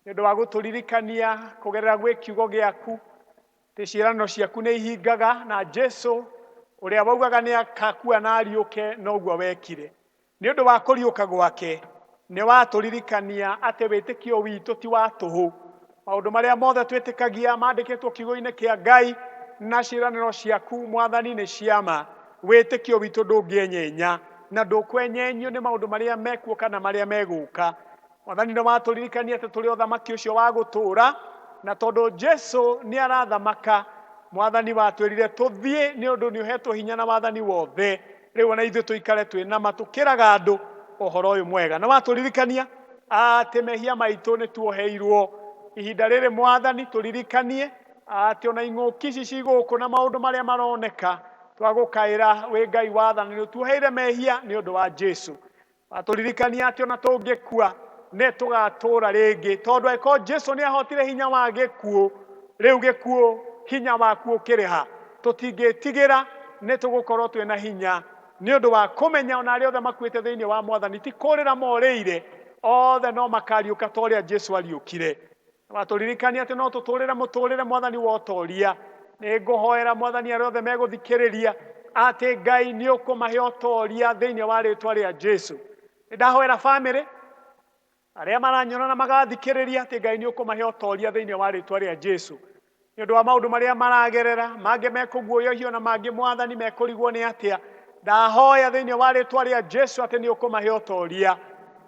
nĩ ũndũ wa gũtũririkania kũgerera gwĩ kiugo gĩaku atĩ ciĩranĩro ciaku nĩ ihingaga, na Jesu Ũrĩa waugaga nĩ akakua na ariũke noguo wekire. Nĩ ũndũ wa kũriũka gwake, nĩ watũririkania atĩ wĩtĩkio witũ ti wa tũhũ. Maũndũ marĩa mothe twĩtĩkagia mandĩkĩtwo kiugo-inĩ kĩa Ngai na ciĩranĩro ciaku Mwathani nĩ ciama. Wĩtĩkio witũ ndũngĩenyenya na ndũkwenyenyio nĩ maũndũ marĩa mekuo kana marĩa megũka. Mwathani nĩ watũririkania atĩ tũrĩ ũthamaki ũcio wa gũtũũra, na tondũ Jesu nĩ arathamaka, Mwathani watwĩrire tũthiĩ nĩ ũndũ nĩ ũhetwo hinya na wathani wothe. Rĩu ona ithuĩ tũikare twĩ nama tũkĩraga andũ ũhoro ũyũ mwega. Na watũririkania atĩ mehia maitũ nĩ tuoheirwo. Ihinda rĩrĩ Mwathani tũririkanie atĩ ona ing'ũki ici ci gũkũ na maũndũ marĩa maroneka twagũkaĩra wĩ Ngai wathani nĩ ũtuoheire mehia nĩ ũndũ wa Jesu. Watũririkania atĩ ona tũngĩkua nĩ tũgatũũra rĩngĩ, tondũ angĩkorwo Jesu nĩ ahotire hinya wa gĩkuũ, rĩu gĩkuũ hinya waku ũkĩrĩ ha? Tũtingĩtigĩra, nĩ tũgũkorwo twĩna hinya nĩ ũndũ wa kũmenya ona arĩa othe makuĩte thĩinĩ wa Mwathani ti kũrĩra morĩire, othe no makariũka ta ũrĩa Jesu ariũkire. Watũririkania atĩ no tũtũrĩre mũtũrĩre Mwathani wa ũtoria. Nĩ ngũhoera Mwathani arĩa othe megũthikĩrĩria atĩ Ngai nĩ ũkũmahe ũtoria thĩinĩ wa rĩtwa rĩa Jesu. Nĩ ndahoera bamĩrĩ arĩa maranyona na magathikĩrĩria atĩ Ngai nĩ ũkũmahe ũtoria thĩinĩ wa rĩtwa rĩa Jesu. Nĩ ũndũ wa maũndũ marĩa maragerera, mangĩ mekũguoyohio na mangĩ Mwathani mekũrigwo nĩ atĩa. Ndahoya thĩinĩ wa rĩtwa rĩa Jesu atĩ nĩ ũkũmahe ũtoria.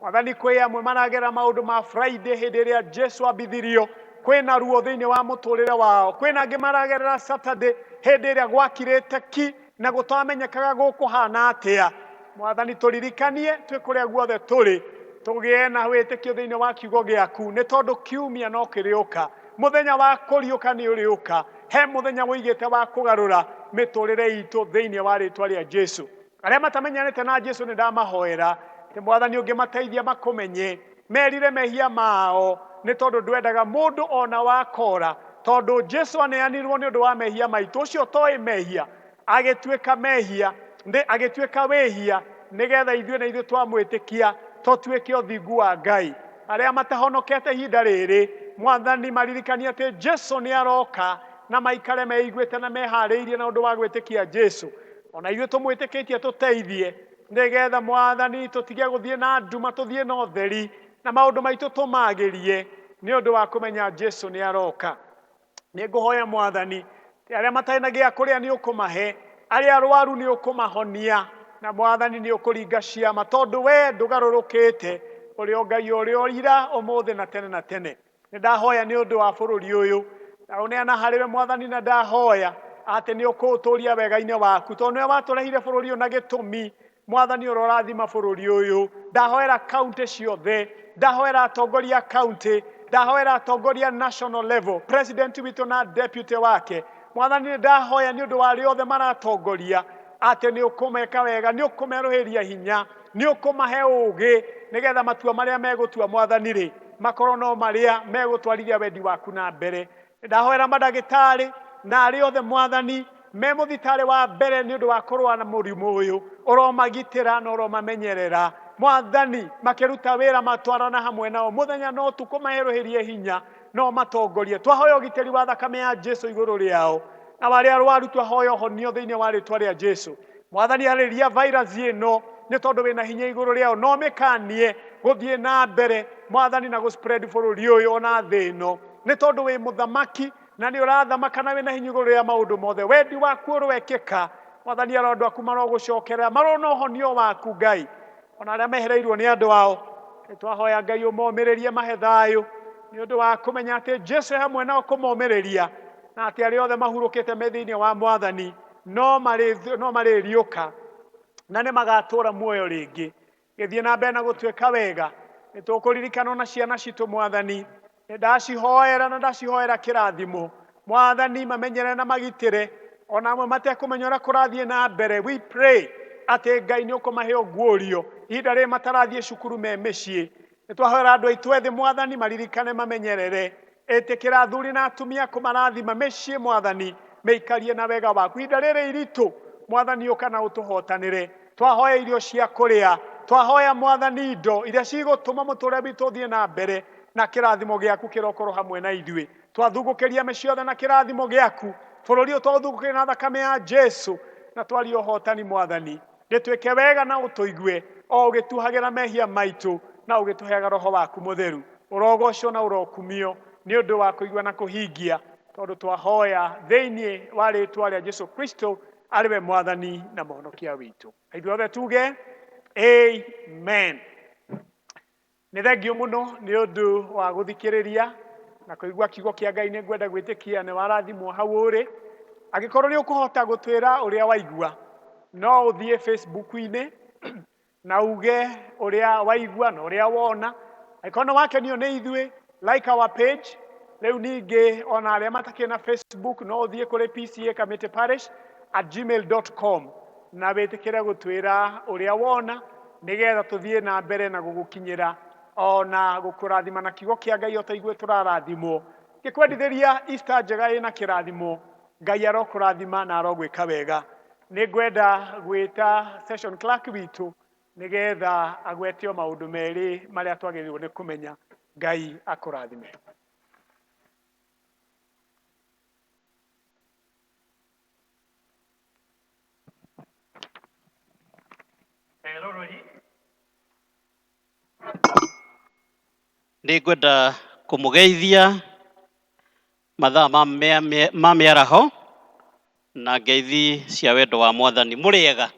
Mwathani, kwĩ amwe maragerera maũndũ ma Friday hĩndĩ ĩrĩa Jesu ambithirio, kwĩna ruo thĩinĩ wa mũtũrĩre wao. Kwĩna angĩ maragerera Saturday hĩndĩ ĩrĩa gwakirĩte ki na gũtamenyekaga gũkũhana atĩa. Mwathani, tũririkanie twĩ kũrĩa guothe tũrĩ, tũgĩe na wĩtĩkio thĩinĩ wa kiugo gĩaku, nĩ tondũ kiumia no kĩrĩũka. Mũthenya wa kũriũka nĩ ũrĩũka. He mũthenya wĩigĩte wa kũgarũra mĩtũrĩre itũ thĩinĩ wa rĩtwa rĩa Jesu. Arĩa matamenyanĩte na Jesu nĩ ndamahoera atĩ Mwathani ũngĩmateithia makũmenye, merire mehia mao, nĩ tondũ ndwendaga mũndũ ona wakora, tondũ Jesu aneanirwo nĩ ũndũ wa mehia maitũ. Ũcio ũtoĩ mehia agĩtuĩka mehia, nĩ agĩtuĩka wĩhia, nĩgetha ithuĩ na ithuĩ twamwĩtĩkia tũtuĩke ũthingu wa Ngai. Arĩa matahonokete ihinda rĩrĩ, Mwathani maririkanie atĩ Jesu nĩ aroka, na maikare meiguĩte na meharĩirie na ũndũ wa gwĩtĩkia Jesu. Ona ithuĩ tũmwĩtĩkĩtie tũteithie, nĩgetha Mwathani tũtige gũthiĩ na nduma, tũthiĩ na ũtheri, na maũndũ maitũ tũmagĩrie nĩ ũndũ wa kũmenya Jesu nĩ aroka. Nĩ ngũhoya Mwathani arĩa matarĩ na gĩa kũrĩa nĩ ũkũmahe, arĩa arwaru nĩ ũkũmahonia, na Mwathani nĩ ũkũringa ciama, tondũ we ndũgarũrũkĩte, ũrĩ o Ngai ũrĩa ũira ũmũthĩ na tene na tene. Nĩ ndahoya nĩ ũndũ wa bũrũri ũyũ, ndaũneana harĩ we Mwathani, na ndahoya atĩ nĩ ũkũũtũria wega-inĩ waku, tondũ nĩwe watũrehire bũrũri ũyũ na gĩtũmi. Mwathani ũrorathima bũrũri ũyũ. Ndahoera kaunti ciothe, ndahoera atongoria kaunti, ndahoera atongoria national level, president witũ na deputy wake. Mwathani nĩ ndahoya nĩ ũndũ wa arĩa othe maratongoria atĩ nĩ ũkũmeka wega, nĩ ũkũmerũhĩria hinya, nĩ ũkũmahe ũũgĩ, nĩgetha matua marĩa megũtua Mwathani rĩ makorwo no marĩa megũtwarithia wendi waku na mbere. Ndahoera mandagĩtarĩ na arĩa othe Mwathani me mũthitarĩ wa mbere nĩ ũndũ wa kũrũa na mũrimũ ũyũ, ũromagitĩra na ũromamenyerera. Mwathani makĩruta wĩra matwarana hamwe nao mũthenya na ũtukũ, maherũhĩrie hinya no matongorie. Twahoya ũgitĩri wa thakame ya Jesu igũrũ rĩao, na arĩa arwaru twahoya ũhonio thĩinĩ wa rĩtwa rĩa Jesu. Mwathani arĩria virus ĩno nĩ tondũ wĩna hinya igũrũ rĩao, no mĩkanie gũthiĩ na mbere Mwathani na gũspread bũrũri ũyũ ona thĩ ĩno, nĩ tondũ wĩ mũthamaki na nĩ ũrathamaka na wĩna hinya igũrũ rĩa maũndũ mothe. Wendi waku ũroekĩka Mwathani, arĩa andũ aku marogũcokerera, marona ũhonio waku Ngai. Ona arĩa mehereirwo nĩ andũ ao, nĩ twahoya Ngai ũmomĩrĩrie mahe thayũ nĩ ũndũ wa kũmenya atĩ Jesu e hamwe nao kũmomĩrĩria, na atĩ arĩa othe mahurũkĩte me thĩinĩ wa Mwathani no marĩriũka na nĩ magatũũra muoyo rĩngĩ. Gĩthiĩ na mbere na gũtuĩka wega, nĩ tũkũririkana ona ciana citũ Mwathani. Nĩ ndacihoera na ndacihoera kĩrathimo Mwathani, mamenyere na magitĩre ona amwe matekũmenya ũrĩa kũrathiĩ na mbere. We pray atĩ Ngai nĩ ũkũmahe ũguũrio ihinda rĩrĩ matarathiĩ cukuru me mĩciĩ. Nĩ twahoera andũ aitũ ethĩ Mwathani, maririkane mamenyerere. Ĩtĩkĩra athuri na atumia kũmarathima mĩciĩ Mwathani, mĩikarie na wega waku. Ihinda rĩrĩ iritũ Mwathani, ũka na ũtũhotanĩre. Twahoya irio cia kũrĩa, twahoya Mwathani indo iria cigũtũma mũtũrĩre witũ ũthiĩ na mbere, na kĩrathimo gĩaku kĩrokorwo hamwe na ithuĩ. Twathugũkĩria mĩciĩ yothe na kĩrathimo gĩaku, bũrũri ũyũ twaũthugũkĩria na thakame ya Jesu, Na twarie ũhotani Mwathani, rĩtwĩke wega na ũtũigue o ũgĩtuhagĩra mehia maitũ na ũgĩtũheaga roho waku mũtheru. Ũrogocwo na ũrokumio nĩ ũndũ wa kũigua na kũhingia, tondũ twahoya thĩinĩ wa rĩtwa rĩa Jesu Kristo arĩ we Mwathani na Mũhonokia witũ. Na ithuothe tuge amen. Nĩ thengio mũno nĩ ũndũ wa gũthikĩrĩria na kũigua kiugo kĩa Ngai. Nĩ ngwenda gwĩtĩkia nĩ warathimwo hau ũrĩ. Angĩkorwo nĩ ũkũhota gũtwĩra ũrĩa waigua, no ũthiĩ Facebook-inĩ na uge ũrĩa waigua na ũrĩa wona. Angĩkorwo nĩ wakenio nĩ ithuĩ, like our page. Rĩu ningĩ ona arĩa matakĩrĩ na Facebook, no ũthiĩ kũrĩ PCA Kamiti Parish at gmail.com na wĩtĩkĩre gũtwĩra ũrĩa wona, nĩgetha tũthiĩ na mbere na gũgũkinyĩra ona gũkũrathima na kiugo kĩa Ngai o ta ithuĩ tũrarathimwo. Ngĩkwendithĩria Easter njega ĩna kĩrathimo. Ngai arokũrathima na arogwĩka wega. Nĩ ngwenda gwĩta session clerk witũ nĩgetha agwete o maũndũ merĩ marĩa twagĩrĩirwo nĩ kũmenya. Ngai akũrathime. Eroreri nĩ ngwenda kũmũgeithia mathaa ma mĩaraho na ngeithi cia wendo wa Mwathani. Mũrĩega?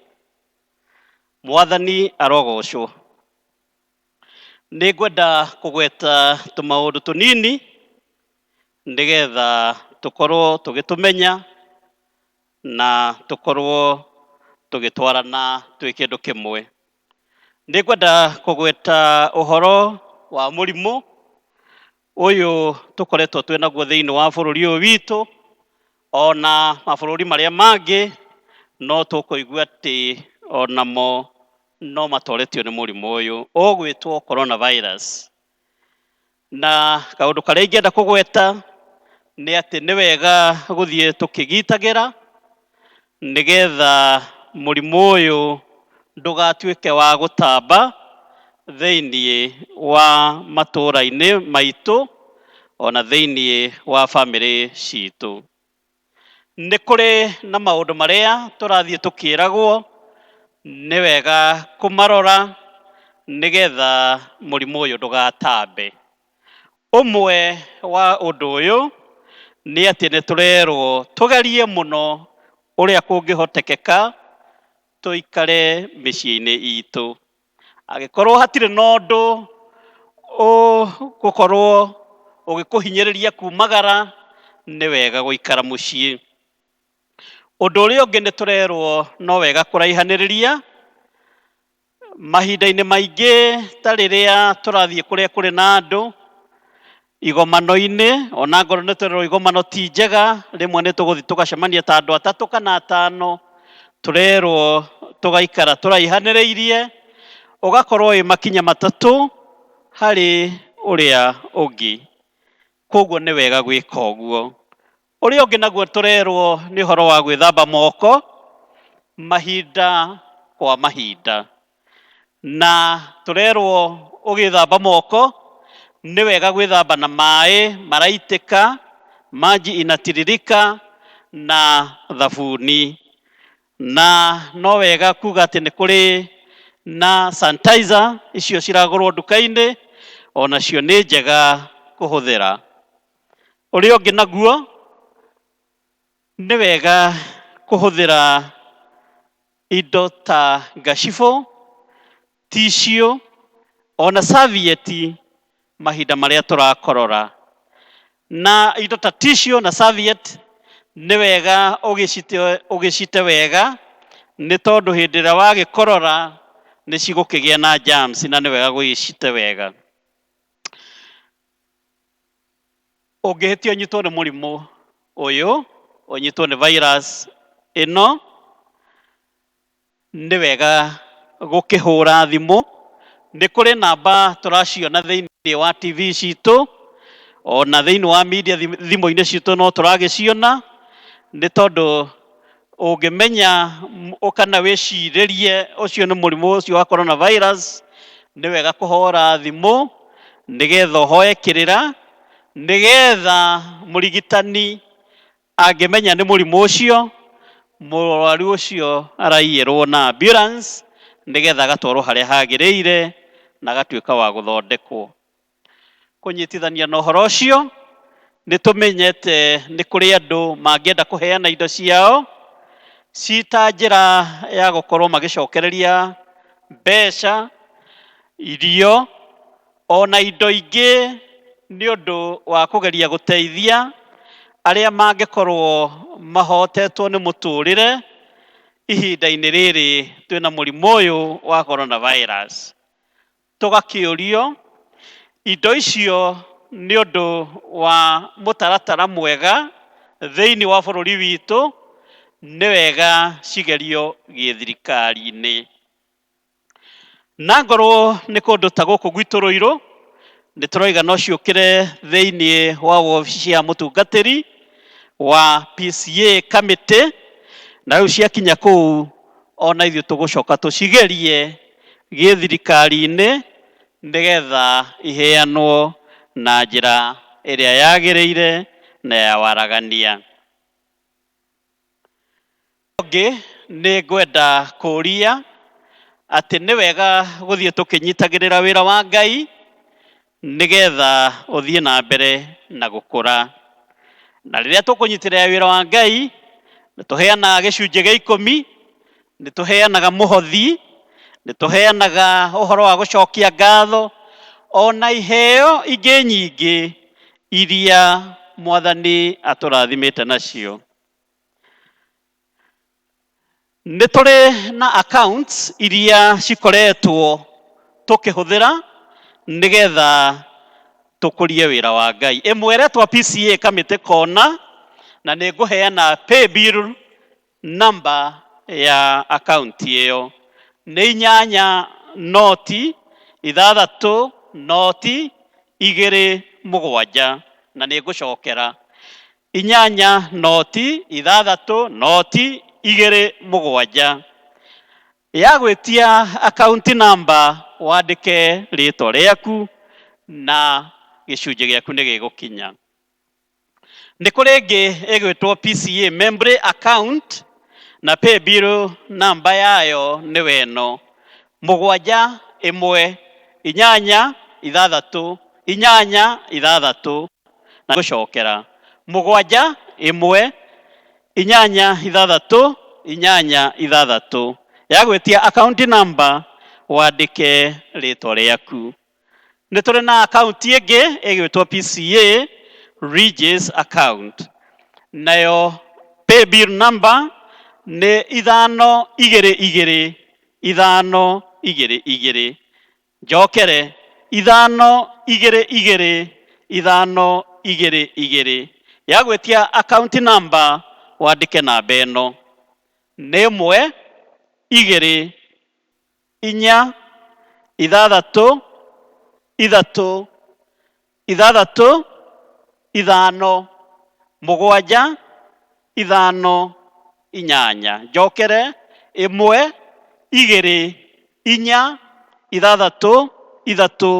Mwathani arogocwo. Nĩ ngwenda kũgweta tũmaũndũ tũnini nĩgetha tũkorwo tũgĩtũmenya na tũkorwo tũgĩtwarana twĩ kĩndũ kĩmwe. Nĩ ngwenda kũgweta ũhoro wa mũrimũ ũyũ tũkoretwo twĩ naguo thĩinĩ wa bũrũri ũyũ witũ ona mabũrũri marĩa mangĩ, no tũkũigua atĩ onamo no matoretio nĩ mũrimũ ũyũ ũgwĩtwo coronavirus. Na kaũndũ karĩa ingĩenda kũgweta nĩ atĩ nĩ wega gũthiĩ tũkĩgitagĩra nĩgetha mũrimũ ũyũ ndũgatuĩke wa gũtamba thĩinĩ wa matũũra-inĩ maitũ ona thĩinĩ wa bamĩrĩ citũ. Nĩ kũrĩ na maũndũ marĩa tũrathiĩ tũkĩragwo nĩ wega kũmarora nĩgetha mũrimũ ũyũ ndũgatambe. Ũmwe wa ũndũ ũyũ nĩ atĩ nĩ tũrerwo tũgerie mũno ũrĩa kũngĩhotekeka tũikare mĩciĩ-inĩ itũ. Angĩkorwo hatirĩ na ũndũ ũgũkorwo ũgĩkũhinyĩrĩria kumagara, nĩ wega gũikara mũciĩ. Ũndũ ũrĩa ũngĩ nĩ tũrerwo no wega kũraihanĩrĩria mahinda-inĩ maingĩ, ta rĩrĩa tũrathiĩ kũrĩa kũrĩ na andũ igomano-inĩ. Ona ngorwo nĩ tũrerwo igomano ti njega, rĩmwe nĩ tũgũthiĩ tũgacemania ta andũ atatũ kana atano, tũrerwo tũgaikara tũraihanĩrĩirie, ũgakorwo wĩ makinya matatũ harĩ ũrĩa ũngĩ. Koguo nĩ wega gwĩka ũguo. Ũrĩa ũngĩ naguo tũrerwo nĩ ũhoro wa gwĩthamba moko mahinda kwa mahinda. Na tũrerwo ũgĩthamba moko nĩ wega gwĩthamba na maĩ maraitĩka, maji inatiririka, na thabuni. Na no wega kuga atĩ nĩ kũrĩ na sanitizer icio ciragũrwo nduka-inĩ, onacio nĩ njega kũhũthĩra. Ũrĩa ũngĩ naguo nĩ wega kũhũthĩra indo ta ngacibũ, tissue ona serviette mahinda marĩa tũrakorora. Na indo ta tissue na serviette nĩ wega ũgĩcite wega, nĩ tondũ hĩndĩ ĩrĩa wagĩkorora nĩ cigũkĩgĩa na germs, na nĩ wega gũgĩcite wega. Ũngĩhĩtia ũnyitwo nĩ mũrimũ ũyũ, ũnyitwo nĩ virus ĩno, nĩ wega gũkĩhũra thimũ. Nĩ kũrĩ namba tũraciona thĩinĩ wa TV citũ ona thĩinĩ wa media, thimũ-inĩ citũ no tũragĩciona, nĩ tondũ ũngĩmenya kana wĩcirĩrie ũcio nĩ mũrimũ ũcio wa coronavirus, nĩ wega kũhũra thimũ nĩgetha ũhoe kĩrĩra, nĩgetha mũrigitani angĩmenya nĩ mũrimũ ũcio Mũrwaru ũcio araiyĩrwo na ambulance nĩgetha agatwarwo harĩa hagĩrĩire na agatuĩka wa gũthondekwo. Kũnyitithania na ũhoro ũcio, nĩ tũmenyete nĩ kũrĩ andũ mangĩenda kũheana indo ciao cita njĩra ya gũkorwo magĩcokereria mbeca, irio ona indo ingĩ nĩ ũndũ wa kũgeria gũteithia arĩa mangĩkorwo mahotetwo nĩ mũtũrĩre ihinda-inĩ rĩrĩ twĩna mũrimũ ũyũ wa coronavirus. Tũgakĩũrio indo icio nĩ ũndũ wa mũtaratara mwega thĩinĩ wa bũrũri witũ, nĩ wega cigerio gĩthirikari-inĩ. Na ngorwo nĩ kũndũ ta gũkũ gwitũ Rũirũ, nĩ tũroiga no ciũkĩre thĩinĩ wa wabici ya mũtungatĩri wa PCA committee, na rĩu ciakinya kũu ona ithuĩ tũgũcoka tũcigerie gĩthirikari-inĩ nĩgetha iheanwo na njĩra ĩrĩa yagĩrĩire na ya waragania. Ũngĩ nĩ ngwenda kũũria atĩ nĩ wega gũthiĩ tũkĩnyitagĩrĩra wĩra wa Ngai nĩgetha ũthiĩ na mbere na gũkũra. Na rĩrĩa tũkũnyitĩrĩra wĩra wa Ngai, nĩ tũheanaga gĩcunjĩ gĩa ikũmi, nĩ tũheanaga mũhothi, nĩ tũheanaga ũhoro wa gũcokia ngatho, ona iheo ingĩ nyingĩ iria Mwathani atũrathimĩte nacio. Nĩ tũrĩ na accounts iria cikoretwo tũkĩhũthĩra nĩgetha tũkũrie wĩra wa Ngai. Ĩmwe ĩretwo PCA Kamĩtĩ Kona, na nĩ ngũheana paybill number ya account ĩyo. Nĩ inyanya noti ithathatũ noti igĩrĩ mũgwanja, na nĩ ngũcokera inyanya noti ithathatũ noti igĩrĩ mũgwanja. Ya gwĩtia account number wandĩke rĩtwa rĩaku na gĩcunjĩ gĩaku nĩ gĩgũkinya. Nĩ kũrĩ ĩngĩ ĩgwĩtwo PCA Membrey account na paybill number yayo nĩ weno mũgwanja ĩmwe inyanya ithathatũ inyanya ithathatũ, na gũcokera mũgwanja ĩmwe inyanya ithathatũ inyanya ithathatũ. Ya gwĩtia account number wandĩke rĩtwa rĩaku. Nĩ tũrĩ na account ĩngĩ ĩgwĩtwo PCA Regis account, nayo paybill number nĩ ithano igĩrĩ igĩrĩ ithano igĩrĩ igĩrĩ. Njokere, ithano igĩrĩ igĩrĩ ithano igĩrĩ igĩrĩ. Ya gwĩtia account number wandĩke namba ĩno nĩ ĩmwe igĩrĩ inya ithathatũ ithatũ ithathatũ ithano mũgwanja ithano inyanya. Njokere, ĩmwe igĩrĩ inya ithathatũ ithatũ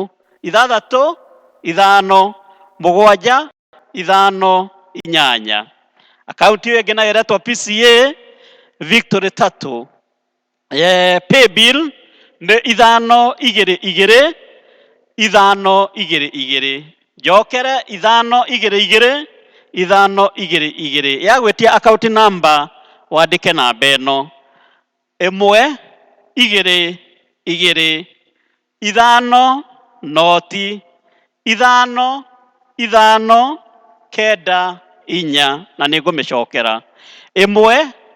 ithathatũ ithano mũgwanja ithano inyanya. Akaunti ĩyo ĩngĩ nayo ĩretwo PCA Victory Tatu. Paybill nĩ ithano igĩrĩ igĩrĩ ithano igĩrĩ igĩrĩ. Njokere, ithano igĩrĩ igĩrĩ ithano igĩrĩ igĩrĩ. Ya gwĩtia account number wandĩke namba ĩno ĩmwe igĩrĩ igĩrĩ ithano noti ithano ithano kenda inya, na nĩ ngũmĩcokera ĩmwe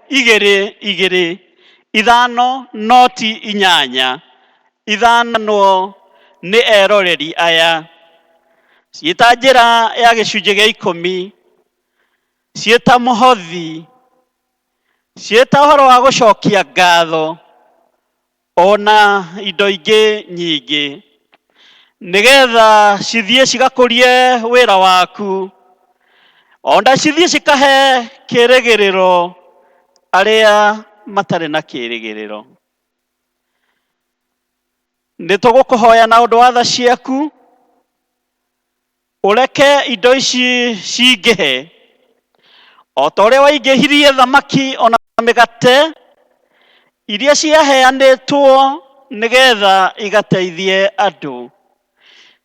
igĩrĩ igĩrĩ ithano noti inyanya ithano. Nĩ eroreri aya ciĩta njĩra ya gĩcunjĩ gĩa ikũmi, ciĩta mũhothi, ciĩta ũhoro wa gũcokia ngatho, ona indo ingĩ nyingĩ, nĩgetha cithiĩ cigakũrie wĩra waku, ona cithiĩ cikahe kĩrĩgĩrĩro arĩa matarĩ na kĩrĩgĩrĩro. Nĩ tũgũkũhoya na ũndũ wa tha ciaku, ũreke indo ici cingĩhe o ta ũrĩa waingĩhirie thamaki ona Mĩgate iria ciaheanĩtwo nĩgetha igateithie andũ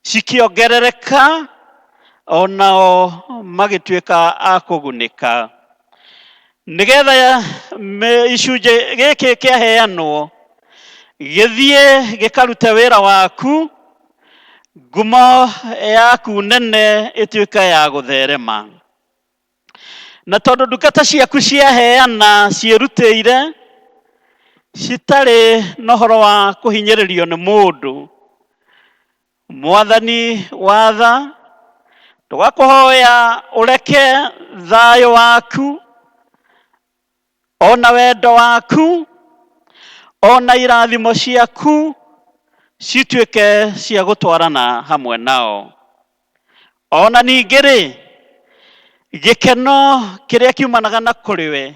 cikĩongerereka, onao magĩtuĩka a kũgunĩka, nĩgetha icunjĩ gĩkĩ kĩaheanwo gĩthiĩ gĩkarute wĩra waku, ngumo yaku nene ĩtuĩke ya gũtherema. Na tondũ ndungata ciaku ciaheana ciĩrutĩire citarĩ na ũhoro wa kũhinyĩrĩrio nĩ mũndũ, Mwathani watha, tũgakũhoya ũreke thayũ waku ona wendo waku ona irathimo ciaku cituĩke cia gũtwarana hamwe nao. Ona ningĩ rĩ, gĩkeno kĩrĩa kiumanaga na kũrĩ we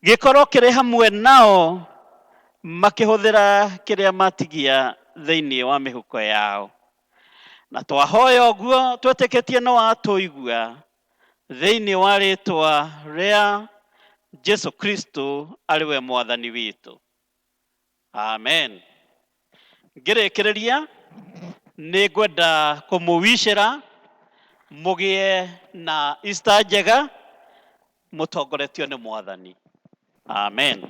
gĩkorwo kĩrĩ hamwe nao makĩhũthĩra kĩrĩa matigia thĩinĩ wa mĩhuko yao. Na twahoya ũguo twĩtĩkĩtie nĩ watũigua, thĩinĩ wa rĩtwa rĩa Jesu Kristo arĩ we Mwathani witũ, amen. Ngĩrĩkĩrĩria, nĩ ngwenda kũmũwicĩra mũgĩe na Easter njega mũtongoretio nĩ Mwathani. Amen.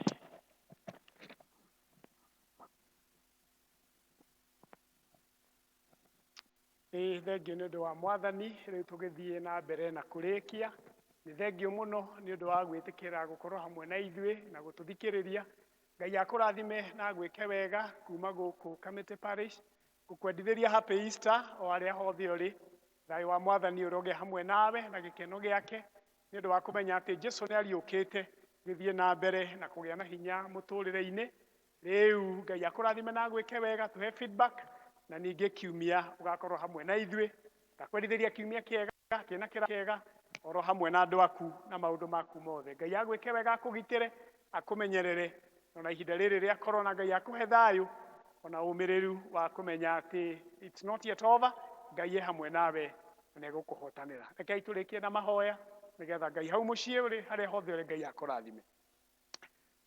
Nĩ thengio nĩ ũndũ wa Mwathani. Rĩu tũgĩthiĩ na mbere na kũrĩkia. Nĩ thengio mũno nĩ ũndũ wa gwĩtĩkĩra gũkorwo hamwe na ithuĩ na gũtũthikĩrĩria. Ngai akũrathime na agwĩke wega kuma gũkũ Kamĩtĩ Parish. Ngũkwendithĩria Happy Easter o harĩa hothe ũrĩ. Thayũ wa Mwathani ũrogĩa hamwe nawe na gĩkeno gĩake nĩ ũndũ wa kũmenya atĩ Jesu nĩ ariũkĩte. Gĩthiĩ na mbere na kũgĩa na hinya mũtũrĩre-inĩ. Rĩu Ngai akũrathime na agwĩke wega, tũhe feedback, na ningĩ kiumia ũgakorwo hamwe na ithuĩ. Ndakwendithĩria kiumia kĩega kĩna kĩra kĩega oro hamwe na andũ aku na maũndũ maku mothe. Ngai agwĩke wega, akũgitĩre, akũmenyerere ona ihinda rĩrĩ rĩa corona. Ngai akũhe thayũ ona ũmĩrĩru wa kũmenya atĩ it's not yet over. Ngai e hamwe nawe na nĩegũkũhotanĩra. Rekei tũrĩkie na mahoya nĩgetha Ngai hau mũciĩ ũrĩ, harĩa hothe ũrĩ, Ngai akũrathime.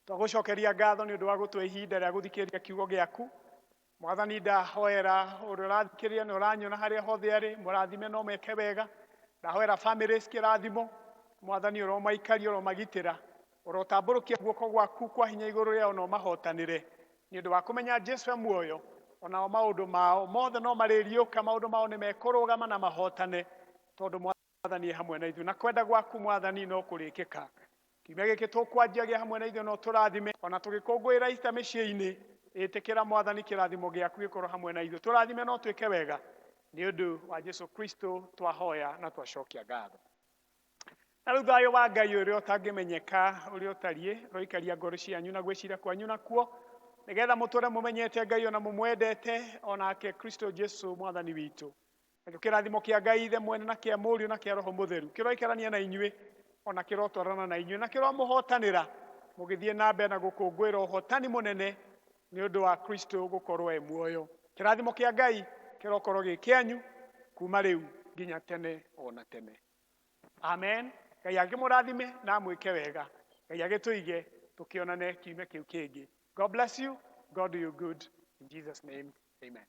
Twagũcokeria ngatho nĩ ũndũ wa gũtũhe ihinda rĩa gũthikĩrĩria kiugo gĩaku. Mwathani, ndahoera ũrĩa ũrathikĩrĩria na ũranyona harĩa hothe arĩ, mũrathime no meke wega. Ndahoera families kĩrathimo. Mwathani, ũromaikaria, ũromagitĩra, ũrotambũrũkia guoko gwaku kwa hinya igũrũ rĩao na ũmahotanĩre, nĩ ũndũ wa kũmenya Jesu e muoyo. Onao maũndũ mao mothe no marĩriũka, maũndũ mao nĩ mekũrũgama na mahotane, tondũ Mwathani e hamwe na ithuĩ na kwenda gwaku, Mwathani, no kũrĩkĩka. Kiumia gĩkĩ tũkwanjia gĩa hamwe na ithuĩ no tũrathime ona tũgĩkũngũĩra Easter mĩciĩ-inĩ. Ĩtĩkĩra, Mwathani, kĩrathimo gĩaku gĩkorwo hamwe na ithuĩ. Tũrathime no twĩke wega. Nĩ ũndũ wa Jesu Kristo twahoya na twacokia ngatho. Na rĩu thayũ wa Ngai ũrĩa ũtangĩmenyeka ũrĩa ũtariĩ roikaria ngoro cianyu na gwĩciria kwanyu nakuo, nĩgetha mũtũre mũmenyete Ngai ona mũmwendete, onake Kristo Jesu Mwathani witũ. Nakĩo kĩrathimo kĩa Ngai Ithe mwene na kĩa Mũriũ na kĩa Roho Mũtheru kĩroikarania na inyuĩ ona kĩrotwarana na inyuĩ na kĩromũhotanĩra mũgĩthiĩ na mbere na gũkũngũĩra ũhotani mũnene nĩ ũndũ wa Kristo gũkorwo e muoyo. Kĩrathimo kĩa Ngai kĩrokorwo gĩ kĩanyu kuma rĩu nginya tene ona tene. Amen. Ngai akĩmũrathime na amwĩke wega. Ngai agĩtũige tũkĩonane kiumia kĩu kĩngĩ. God bless you. God do you good. In Jesus' name, amen.